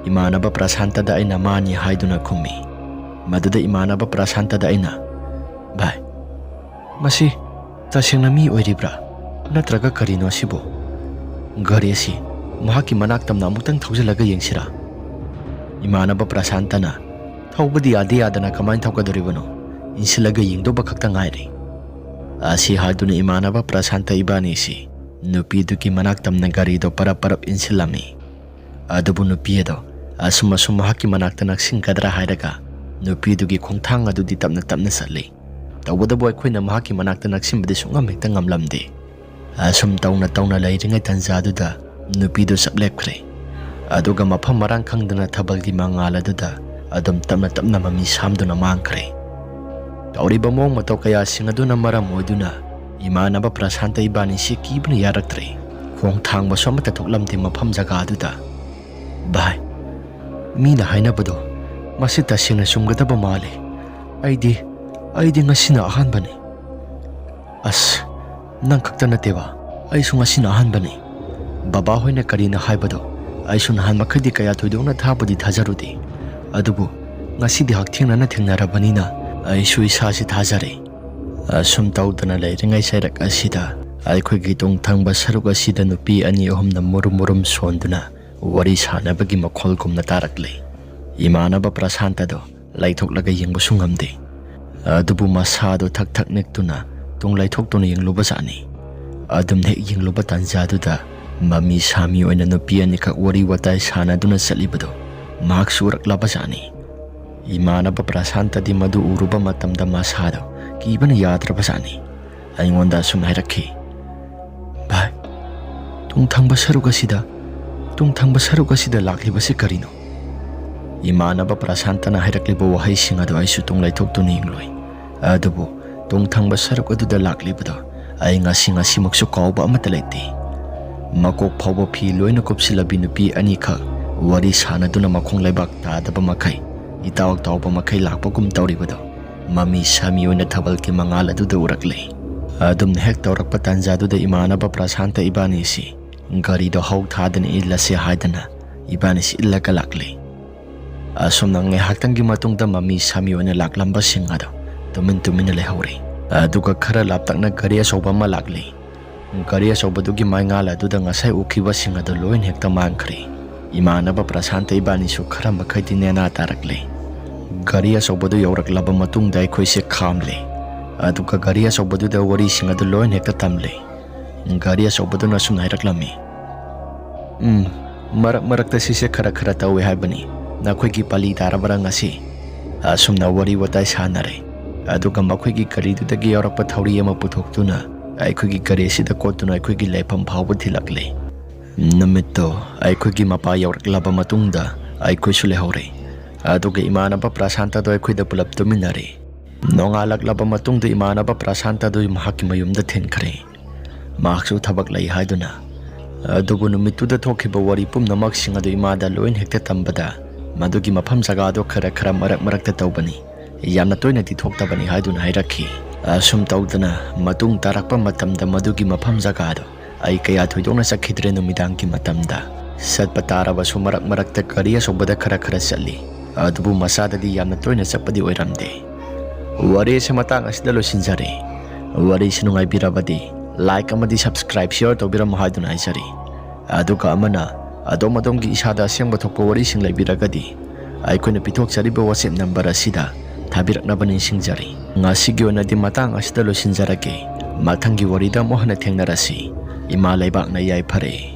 ꯏꯃꯥꯟꯅꯕ ꯄ꯭ꯔꯁꯥꯟꯇꯗ ꯑꯩꯅ ꯃꯥꯅꯤ ꯍꯥꯏꯗꯨꯅ ꯈꯨꯝꯃꯤ꯫ ꯃꯗꯨꯗ ꯏꯃꯥꯟꯅꯕ ꯄ꯭ꯔꯁꯥꯟꯇꯗ ꯑꯩꯅ, "ꯚꯥꯏ, ꯃꯁꯤ ꯇꯁꯦꯡꯅ ꯃꯤ ꯑꯣꯏꯔꯤꯕ꯭ꯔꯥ? ꯅꯠꯇ꯭ꯔꯒ ꯀꯔꯤꯅꯣ ꯑꯁꯤꯕꯨ? ꯒꯥꯔꯤ ꯑꯁꯤ ꯃꯍꯥꯛꯀꯤ ꯃꯅꯥꯛ ꯇꯝꯅ ꯑꯃꯨꯛꯇꯪ ꯊꯧꯖꯤꯜꯂꯒ ꯌꯦꯡꯁꯤꯔꯥ?" ꯏꯃꯥꯟꯅꯕ ꯄ꯭ꯔꯁꯥꯟꯇꯅ, "ꯊꯧꯕꯗꯤ ꯌꯥꯗꯤ ꯌꯥꯗꯅ ꯀꯃꯥꯏꯅ ꯊꯧꯒꯗꯧꯔꯤꯕꯅꯣ? ꯏꯟꯁꯤꯜꯂꯒ ꯌꯦꯡꯗꯧꯕ ꯈꯛꯇ ꯉꯥꯏꯔꯦ꯫" ꯑꯁꯤ ꯍꯥꯏꯗꯨꯅ ꯏꯃꯥꯟꯅꯕ ꯄ꯭ꯔꯁꯥꯟꯇ ꯏꯕꯥꯅꯤꯁꯤ ꯅꯨꯄꯤꯗꯨꯒꯤ ꯃꯅꯥꯛ ꯇꯝꯅ ꯒꯥꯔꯤꯗꯣ ꯄꯔꯞ ꯄꯔꯞ ꯏꯟꯁꯤꯜꯂꯝꯃꯤ꯫ ꯑꯗꯨꯕꯨ ꯅꯨꯄꯤ ꯑꯗꯣ ꯑꯁꯨꯝ ꯑꯁꯨꯝ ꯃꯍꯥꯛꯀꯤ ꯃꯅꯥꯛꯇ ꯅꯛꯁꯤꯟꯒꯗ꯭ꯔꯥ ꯍꯥꯏꯔꯒ ꯅꯨꯄꯤꯗꯨꯒꯤ ꯈꯣꯡꯊꯥꯡ ꯑꯗꯨꯗꯤ ꯇꯞꯅ ꯇꯞꯅ ꯆꯠꯂꯤ꯫ ꯇꯧꯕꯇꯕꯨ ꯑꯩꯈꯣꯏꯅ ꯃꯍꯥꯛꯀꯤ ꯃꯅꯥꯛꯇ ꯅꯛꯁꯤꯟꯕꯗꯤ ꯁꯨꯡꯉꯝ ꯍꯦꯛꯇ ꯉꯝꯂꯝꯗꯦ꯫ ꯑꯁꯨꯝ ꯇꯧꯅ ꯇꯧꯅ ꯂꯩꯔꯤꯉꯩ ꯇꯟꯖꯥꯗꯨꯗ ꯅꯨꯄꯤꯗꯨ ꯆꯞ ꯂꯦꯞꯈ꯭ꯔꯦ꯫ ꯑꯗꯨꯒ ꯃꯐꯝ ꯃꯔꯥꯡ ꯈꯪꯗꯅ ꯊꯥꯕꯜꯒꯤ ꯃꯉꯥꯜ ꯑꯗꯨꯗ ꯑꯗꯨꯝ ꯇꯞꯅ ꯇꯞꯅ ꯃꯃꯤ ꯁꯥꯝꯗꯨꯅ ꯃꯥꯡꯈ꯭ꯔꯦ꯫ ꯇꯧꯔꯤꯕ ꯃꯑꯣꯡ ꯃꯇꯧ ꯀꯌꯥꯁꯤꯡ ꯑꯗꯨꯅ ꯃꯔꯝ ꯑꯣꯏꯗꯨꯅ ꯏꯃꯥꯟꯅꯕ ꯄ꯭ꯔꯁꯥꯟꯇ ꯏꯕꯥꯅꯤꯁꯤ ꯀꯤꯕꯅ ꯌꯥꯔꯛꯇ꯭ꯔꯦ꯫ ꯈꯣꯡ ꯊꯥꯡꯕꯁꯨ ꯑꯃꯠꯇ ꯊꯣꯛꯂꯝꯗꯦ ꯃꯐꯝ ꯖꯒꯥ ꯑꯗꯨꯗ꯫ "ꯚꯥꯏ, ꯃꯤꯅ ꯍꯥꯏꯅꯕꯗꯣ ꯃꯁꯤ ꯇꯁꯦꯡꯅ ꯆꯨꯝꯒꯗꯕ ꯃꯥꯜꯂꯤ꯫ ꯑꯩꯗꯤ, ꯑꯩꯗꯤ ꯉꯁꯤꯅ ꯑꯍꯥꯟꯕꯅꯤ꯫" "ꯑꯁ, ꯅꯪ ꯈꯛꯇ ꯅꯠꯇꯦꯕ, ꯑꯩꯁꯨ ꯉꯁꯤꯅ ꯑꯍꯥꯟꯕꯅꯤ꯫ ꯕꯕꯥ ꯍꯣꯏꯅ ꯀꯔꯤꯅ ꯍꯥꯏꯕꯗꯣ ꯑꯩꯁꯨ ꯅꯍꯥꯟ ꯃꯈꯩꯗꯤ ꯀꯌꯥ ꯊꯣꯏꯗꯣꯛꯅ ꯊꯥꯕꯨꯗꯤ ꯊꯥꯖꯔꯨꯗꯦ, ꯑꯗꯨꯕꯨ ꯉꯁꯤꯗꯤ ꯍꯛꯊꯦꯡꯅꯅ ꯊꯦꯡꯅꯔꯕꯅꯤꯅ ꯑꯩꯁꯨ ꯏꯁꯥꯁꯤ ꯊꯥꯖꯔꯦ꯫ ꯑꯁꯨꯝ ꯇꯧꯗꯅ ꯂꯩꯔꯤꯉꯩ ꯁꯩꯔꯛ ꯑꯁꯤꯗ ꯑꯩꯈꯣꯏꯒꯤ ꯇꯨꯡ ꯊꯪꯕ ꯁꯔꯨꯛ ꯑꯁꯤꯗ ꯅꯨꯄꯤ ꯑꯅꯤ ꯑꯍꯨꯝꯅ ꯃꯨꯔꯨꯝ ꯃꯨꯔꯨꯝ ꯁꯣꯟꯗꯨꯅ ꯋꯥꯔꯤ ꯁꯥꯟꯅꯕꯒꯤ ꯃꯈꯣꯜꯒꯨꯝꯅ ꯇꯥꯔꯛꯂꯦ꯫ ꯏꯃꯥꯟꯅꯕ ꯄ꯭ꯔꯁꯥꯟꯇꯗꯣ ꯂꯩꯊꯣꯛꯂꯒ ꯌꯦꯡꯕꯁꯨ ꯉꯝꯗꯦ꯫ ꯑꯗꯨꯕꯨ ꯃꯁꯥꯗꯣ ꯊꯛ ꯊꯛ ꯅꯤꯛꯇꯨꯅ ꯇꯨꯡ ꯂꯩꯊꯣꯛꯇꯨꯅ ꯌꯦꯡꯂꯨꯕꯖꯥꯠꯅꯤ꯫ ꯑꯗꯨꯝ ꯍꯦꯛ ꯌꯦꯡꯂꯨꯕ ꯇꯥꯟꯖꯥꯗꯨꯗ ꯃꯃꯤ ꯁꯥꯃꯤ ꯑꯣꯏꯅ ꯅꯨꯄꯤ ꯑꯅꯤꯈꯛ ꯋꯥꯔꯤ ꯋꯥꯇꯥꯏ ꯁꯥꯟꯅꯗꯨꯅ ꯆꯠꯂꯤꯕꯗꯣ ꯃꯍꯥꯛꯁꯨ ꯎꯔꯛꯂꯕꯖꯥꯠꯅꯤ꯫ ꯏꯃꯥꯟꯅꯕ ꯄ꯭ꯔꯁꯥꯟꯇꯗꯤ ꯃꯗꯨ ꯎꯔꯨꯕ ꯃꯇꯝꯗ ꯃꯁꯥꯗꯣ ꯀꯤꯕꯅ ꯌꯥꯗ꯭ꯔꯕꯖꯥꯠꯅꯤ꯫ ꯑꯩꯉꯣꯟꯗ ꯑꯁꯨꯝ ꯍꯥꯏꯔꯛꯈꯤ, "ꯚꯥꯏ, ꯇꯨꯡ ꯊꯪꯕ ꯁꯔꯨꯛ ꯑꯁꯤꯗ, ꯇꯨꯡ ꯊꯪꯕ ꯁꯔꯨꯛ ꯑꯁꯤꯗ ꯂꯥꯛꯂꯤꯕꯁꯤ ꯀꯔꯤꯅꯣ?" ꯏꯃꯥꯟꯅꯕ ꯄ꯭ꯔꯁꯥꯟꯇꯅ ꯍꯥꯏꯔꯛꯂꯤꯕ ꯋꯥꯍꯩꯁꯤꯡ ꯑꯗꯨ ꯑꯩꯁꯨ ꯇꯨꯡ ꯂꯩꯊꯣꯛꯇꯨꯅ ꯌꯦꯡꯂꯨꯏ꯫ ꯑꯗꯨꯕꯨ ꯇꯨꯡ ꯊꯪꯕ ꯁꯔꯨꯛ ꯑꯗꯨꯗ ꯂꯥꯛꯂꯤꯕꯗꯣ ꯑꯩ ꯉꯁꯤ, ꯉꯁꯤꯃꯛꯁꯨ ꯀꯥꯎꯕ ꯑꯃꯠꯇ ꯂꯩꯇꯦ꯫ ꯃꯀꯣꯛ ꯐꯥꯎꯕ ꯐꯤ ꯂꯣꯏꯅ ꯀꯨꯞꯁꯤꯜꯂꯕꯤ ꯅꯨꯄꯤ ꯑꯅꯤꯈꯛ ꯋꯥꯔꯤ ꯁꯥꯟꯅꯗꯨꯅ ꯃꯈꯣꯡ ꯂꯩꯕꯥꯛ ꯇꯥꯗꯕ ꯃꯈꯩ, ꯏꯇꯥꯎ ꯇꯥꯎꯕ ꯃꯈꯩ ꯂꯥꯛꯄꯒꯨꯝ ꯇꯧꯔꯤꯕꯗꯣ ꯃꯃꯤ ꯁꯥꯃꯤ ꯑꯣꯏꯅ ꯊꯥꯕꯜꯒꯤ ꯃꯉꯥꯜ ꯑꯗꯨꯗ ꯎꯔꯛꯂꯦ꯫ ꯑꯗꯨꯝꯅ ꯍꯦꯛ ꯇꯧꯔꯛꯄ ꯇꯥꯟꯖꯥꯗꯨꯗ ꯏꯃꯥꯟꯅꯕ ꯄ꯭ꯔꯁꯥꯟꯇ ꯏꯕꯥꯅꯤꯁꯤ ꯒꯥꯔꯤꯗꯣ ꯍꯧ ꯊꯥꯗꯅ ꯏꯜꯂꯁꯦ ꯍꯥꯏꯗꯅ ꯏꯕꯥꯅꯤꯁꯤ ꯏꯜꯂꯒ ꯂꯥꯛꯂꯦ꯫ ꯑꯁꯨꯝꯅ ꯉꯥꯏꯍꯥꯛꯇꯪꯒꯤ ꯃꯇꯨꯡꯗ ꯃꯃꯤ ꯁꯥꯃꯤ ꯑꯣꯏꯅ ꯂꯥꯛꯂꯝꯕꯁꯤꯡ ꯑꯗꯣ ꯇꯨꯃꯤꯟ ꯇꯨꯃꯤꯟꯅ ꯂꯩꯍꯧꯔꯦ꯫ ꯑꯗꯨꯒ ꯈꯔ ꯂꯥꯞꯇꯛꯅ ꯒꯥꯔꯤ ꯑꯆꯧꯕ ꯑꯃ ꯂꯥꯛꯂꯦ꯫ ꯒꯥꯔꯤ ꯑꯆꯧꯕꯗꯨꯒꯤ ꯃꯩꯉꯥꯜ ꯑꯗꯨꯗ ꯉꯁꯥꯏ ꯎꯈꯤꯕꯁꯤꯡ ꯑꯗꯨ ꯂꯣꯏꯅ ꯍꯦꯛꯇ ꯃꯥꯡꯈ꯭ꯔꯦ꯫ ꯏꯃꯥꯟꯅꯕ ꯄ꯭ꯔꯁꯥꯟꯇ ꯏꯕꯥꯅꯤꯁꯨ ꯈꯔ ꯃꯈꯩꯗꯤ ꯅꯦꯅꯥ ꯇꯥꯔꯛꯂꯦ꯫ ꯒꯥꯔꯤ ꯑꯆꯧꯕꯗꯨ ꯌꯧꯔꯛꯂꯕ ꯃꯇꯨꯡꯗ ꯑꯩꯈꯣꯏꯁꯦ ꯈꯥꯝꯂꯦ꯫ ꯑꯗꯨꯒ ꯒꯥꯔꯤ ꯑꯆꯧꯕꯗꯨꯗ ꯋꯥꯔꯤꯁꯤꯡ ꯑꯗꯨ ꯂꯣꯏꯅ ꯍꯦꯛꯇ ꯇꯝꯂꯦ꯫ ꯒꯥꯔꯤ ꯑꯆꯧꯕꯗꯨꯅ ꯑꯁꯨꯝꯅ ꯍꯥꯏꯔꯛꯂꯝꯃꯤ, "ꯎꯝ, ꯃꯔꯛ ꯃꯔꯛꯇ ꯁꯤꯁꯦ ꯈꯔ ꯈꯔ ꯇꯧꯋꯦ ꯍꯥꯏꯕꯅꯤ꯫ ꯅꯈꯣꯏꯒꯤ ꯄꯂꯤ ꯇꯥꯔꯕ꯭ꯔꯥ ꯉꯁꯤ?" ꯑꯁꯨꯝꯅ ꯋꯥꯔꯤ ꯋꯥꯇꯥꯏ ꯁꯥꯟꯅꯔꯦ꯫ ꯑꯗꯨꯒ ꯃꯈꯣꯏꯒꯤ ꯒꯥꯔꯤꯗꯨꯗꯒꯤ ꯌꯥꯎꯔꯛꯄ ꯊꯧꯔꯤ ꯑꯃ ꯄꯨꯊꯣꯛꯇꯨꯅ ꯑꯩꯈꯣꯏꯒꯤ ꯒꯥꯔꯤ ꯑꯁꯤꯗ ꯀꯣꯠꯇꯨꯅ ꯑꯩꯈꯣꯏꯒꯤ ꯂꯩꯐꯝ ꯐꯥꯎꯕ ꯊꯤꯜꯂꯛꯂꯦ꯫ ꯅꯨꯃꯤꯠꯇꯣ ꯑꯩꯈꯣꯏꯒꯤ ꯃꯄꯥ ꯌꯧꯔꯛꯂꯕ ꯃꯇꯨꯡꯗ ꯑꯩꯈꯣꯏꯁꯨ ꯂꯩꯍꯧꯔꯦ꯫ ꯑꯗꯨꯒ ꯏꯃꯥꯟꯅꯕ ꯄ꯭ꯔꯁꯥꯟꯇꯗꯣ ꯑꯩꯈꯣꯏꯗ ꯄꯨꯂꯞ ꯇꯨꯃꯤꯟꯅꯔꯦ꯫ ꯅꯣꯡꯉꯥꯜꯂꯛꯂꯕ ꯃꯇꯨꯡꯗ ꯏꯃꯥꯟꯅꯕ ꯄ꯭ꯔꯁꯥꯟꯇꯗꯨ ꯃꯍꯥꯛꯀꯤ ꯃꯌꯨꯝꯗ ꯊꯤꯟꯈ꯭ꯔꯦ꯫ ꯃꯍꯥꯛꯁꯨ ꯊꯕꯛ ꯂꯩ ꯍꯥꯏꯗꯨꯅ꯫ ꯑꯗꯨꯕꯨ ꯅꯨꯃꯤꯠꯇꯨꯗ ꯊꯣꯛꯈꯤꯕ ꯋꯥꯔꯤ ꯄꯨꯝꯅꯃꯛꯁꯤꯡ ꯑꯗꯨ ꯏꯃꯥꯗ ꯂꯣꯏꯅ ꯍꯦꯛꯇ ꯇꯝꯕꯗ ꯃꯗꯨꯒꯤ ꯃꯐꯝ ꯖꯒꯥꯗꯣ ꯈꯔ ꯈꯔ ꯃꯔꯛ ꯃꯔꯛꯇ ꯇꯧꯕꯅꯤ, ꯌꯥꯝꯅ ꯇꯣꯏꯅꯗꯤ ꯊꯣꯛꯇꯕꯅꯤ ꯍꯥꯏꯗꯨꯅ ꯍꯥꯏꯔꯛꯈꯤ꯫ ꯑꯁꯨꯝ ꯇꯧꯗꯅ ꯃꯇꯨꯡ ꯇꯥꯔꯛꯄ ꯃꯇꯝꯗ ꯃꯗꯨꯒꯤ ꯃꯐꯝ ꯖꯒꯥꯗꯣ ꯑꯩ ꯀꯌꯥ ꯊꯣꯏꯗꯣꯛꯅ ꯆꯠꯈꯤꯗ꯭ꯔꯦ꯫ ꯅꯨꯃꯤꯗꯥꯡꯒꯤ ꯃꯇꯝꯗ ꯆꯠꯄ ꯇꯥꯔꯕꯁꯨ ꯃꯔꯛ ꯃꯔꯛꯇ ꯒꯥꯔꯤ ꯑꯆꯧꯕꯗ ꯈꯔ ꯈꯔ ꯆꯠꯂꯤ, ꯑꯗꯨꯕꯨ ꯃꯆꯥꯗꯗꯤ ꯌꯥꯝꯅ ꯇꯣꯏꯅ ꯆꯠꯄꯗꯤ ꯑꯣꯏꯔꯝꯗꯦ꯫ ꯋꯥꯔꯤ ꯑꯁꯤ ꯃꯇꯥꯡ ꯑꯁꯤꯗ ꯂꯣꯏꯁꯤꯟꯖꯔꯦ꯫ ꯋꯥꯔꯤꯁꯤ ꯅꯨꯡꯉꯥꯏꯕꯤꯔꯕꯗꯤ like ꯑꯃꯗꯤ subscribe, share ꯇꯧꯕꯤꯔꯝꯃꯨ ꯍꯥꯏꯗꯨꯅ ꯍꯥꯏꯖꯔꯤ꯫ ꯑꯗꯨꯒ ꯑꯃꯅ, ꯑꯗꯣꯝ ꯑꯗꯣꯝꯒꯤ ꯏꯁꯥꯗ ꯑꯁꯦꯡꯕ ꯊꯣꯛꯄ ꯋꯥꯔꯤꯁꯤꯡ ꯂꯩꯕꯤꯔꯒꯗꯤ ꯑꯩꯈꯣꯏꯅ ꯄꯤꯊꯣꯛꯆꯔꯤꯕ WhatsApp number ꯑꯁꯤꯗ ꯊꯥꯕꯤꯔꯛꯅꯕ ꯅꯤꯡꯁꯤꯡꯖꯔꯤ꯫ ꯉꯁꯤꯒꯤ ꯑꯣꯏꯅꯗꯤ ꯃꯇꯥꯡ ꯑꯁꯤꯗ ꯂꯣꯏꯁꯤꯟꯖꯔꯒꯦ꯫ ꯃꯊꯪꯒꯤ ꯋꯥꯔꯤꯗ ꯑꯃꯨꯛ ꯍꯟꯅ ꯊꯦꯡꯅꯔꯁꯤ꯫ ꯏꯃꯥ ꯂꯩꯕꯥꯛꯅ ꯌꯥꯏꯐꯔꯦ꯫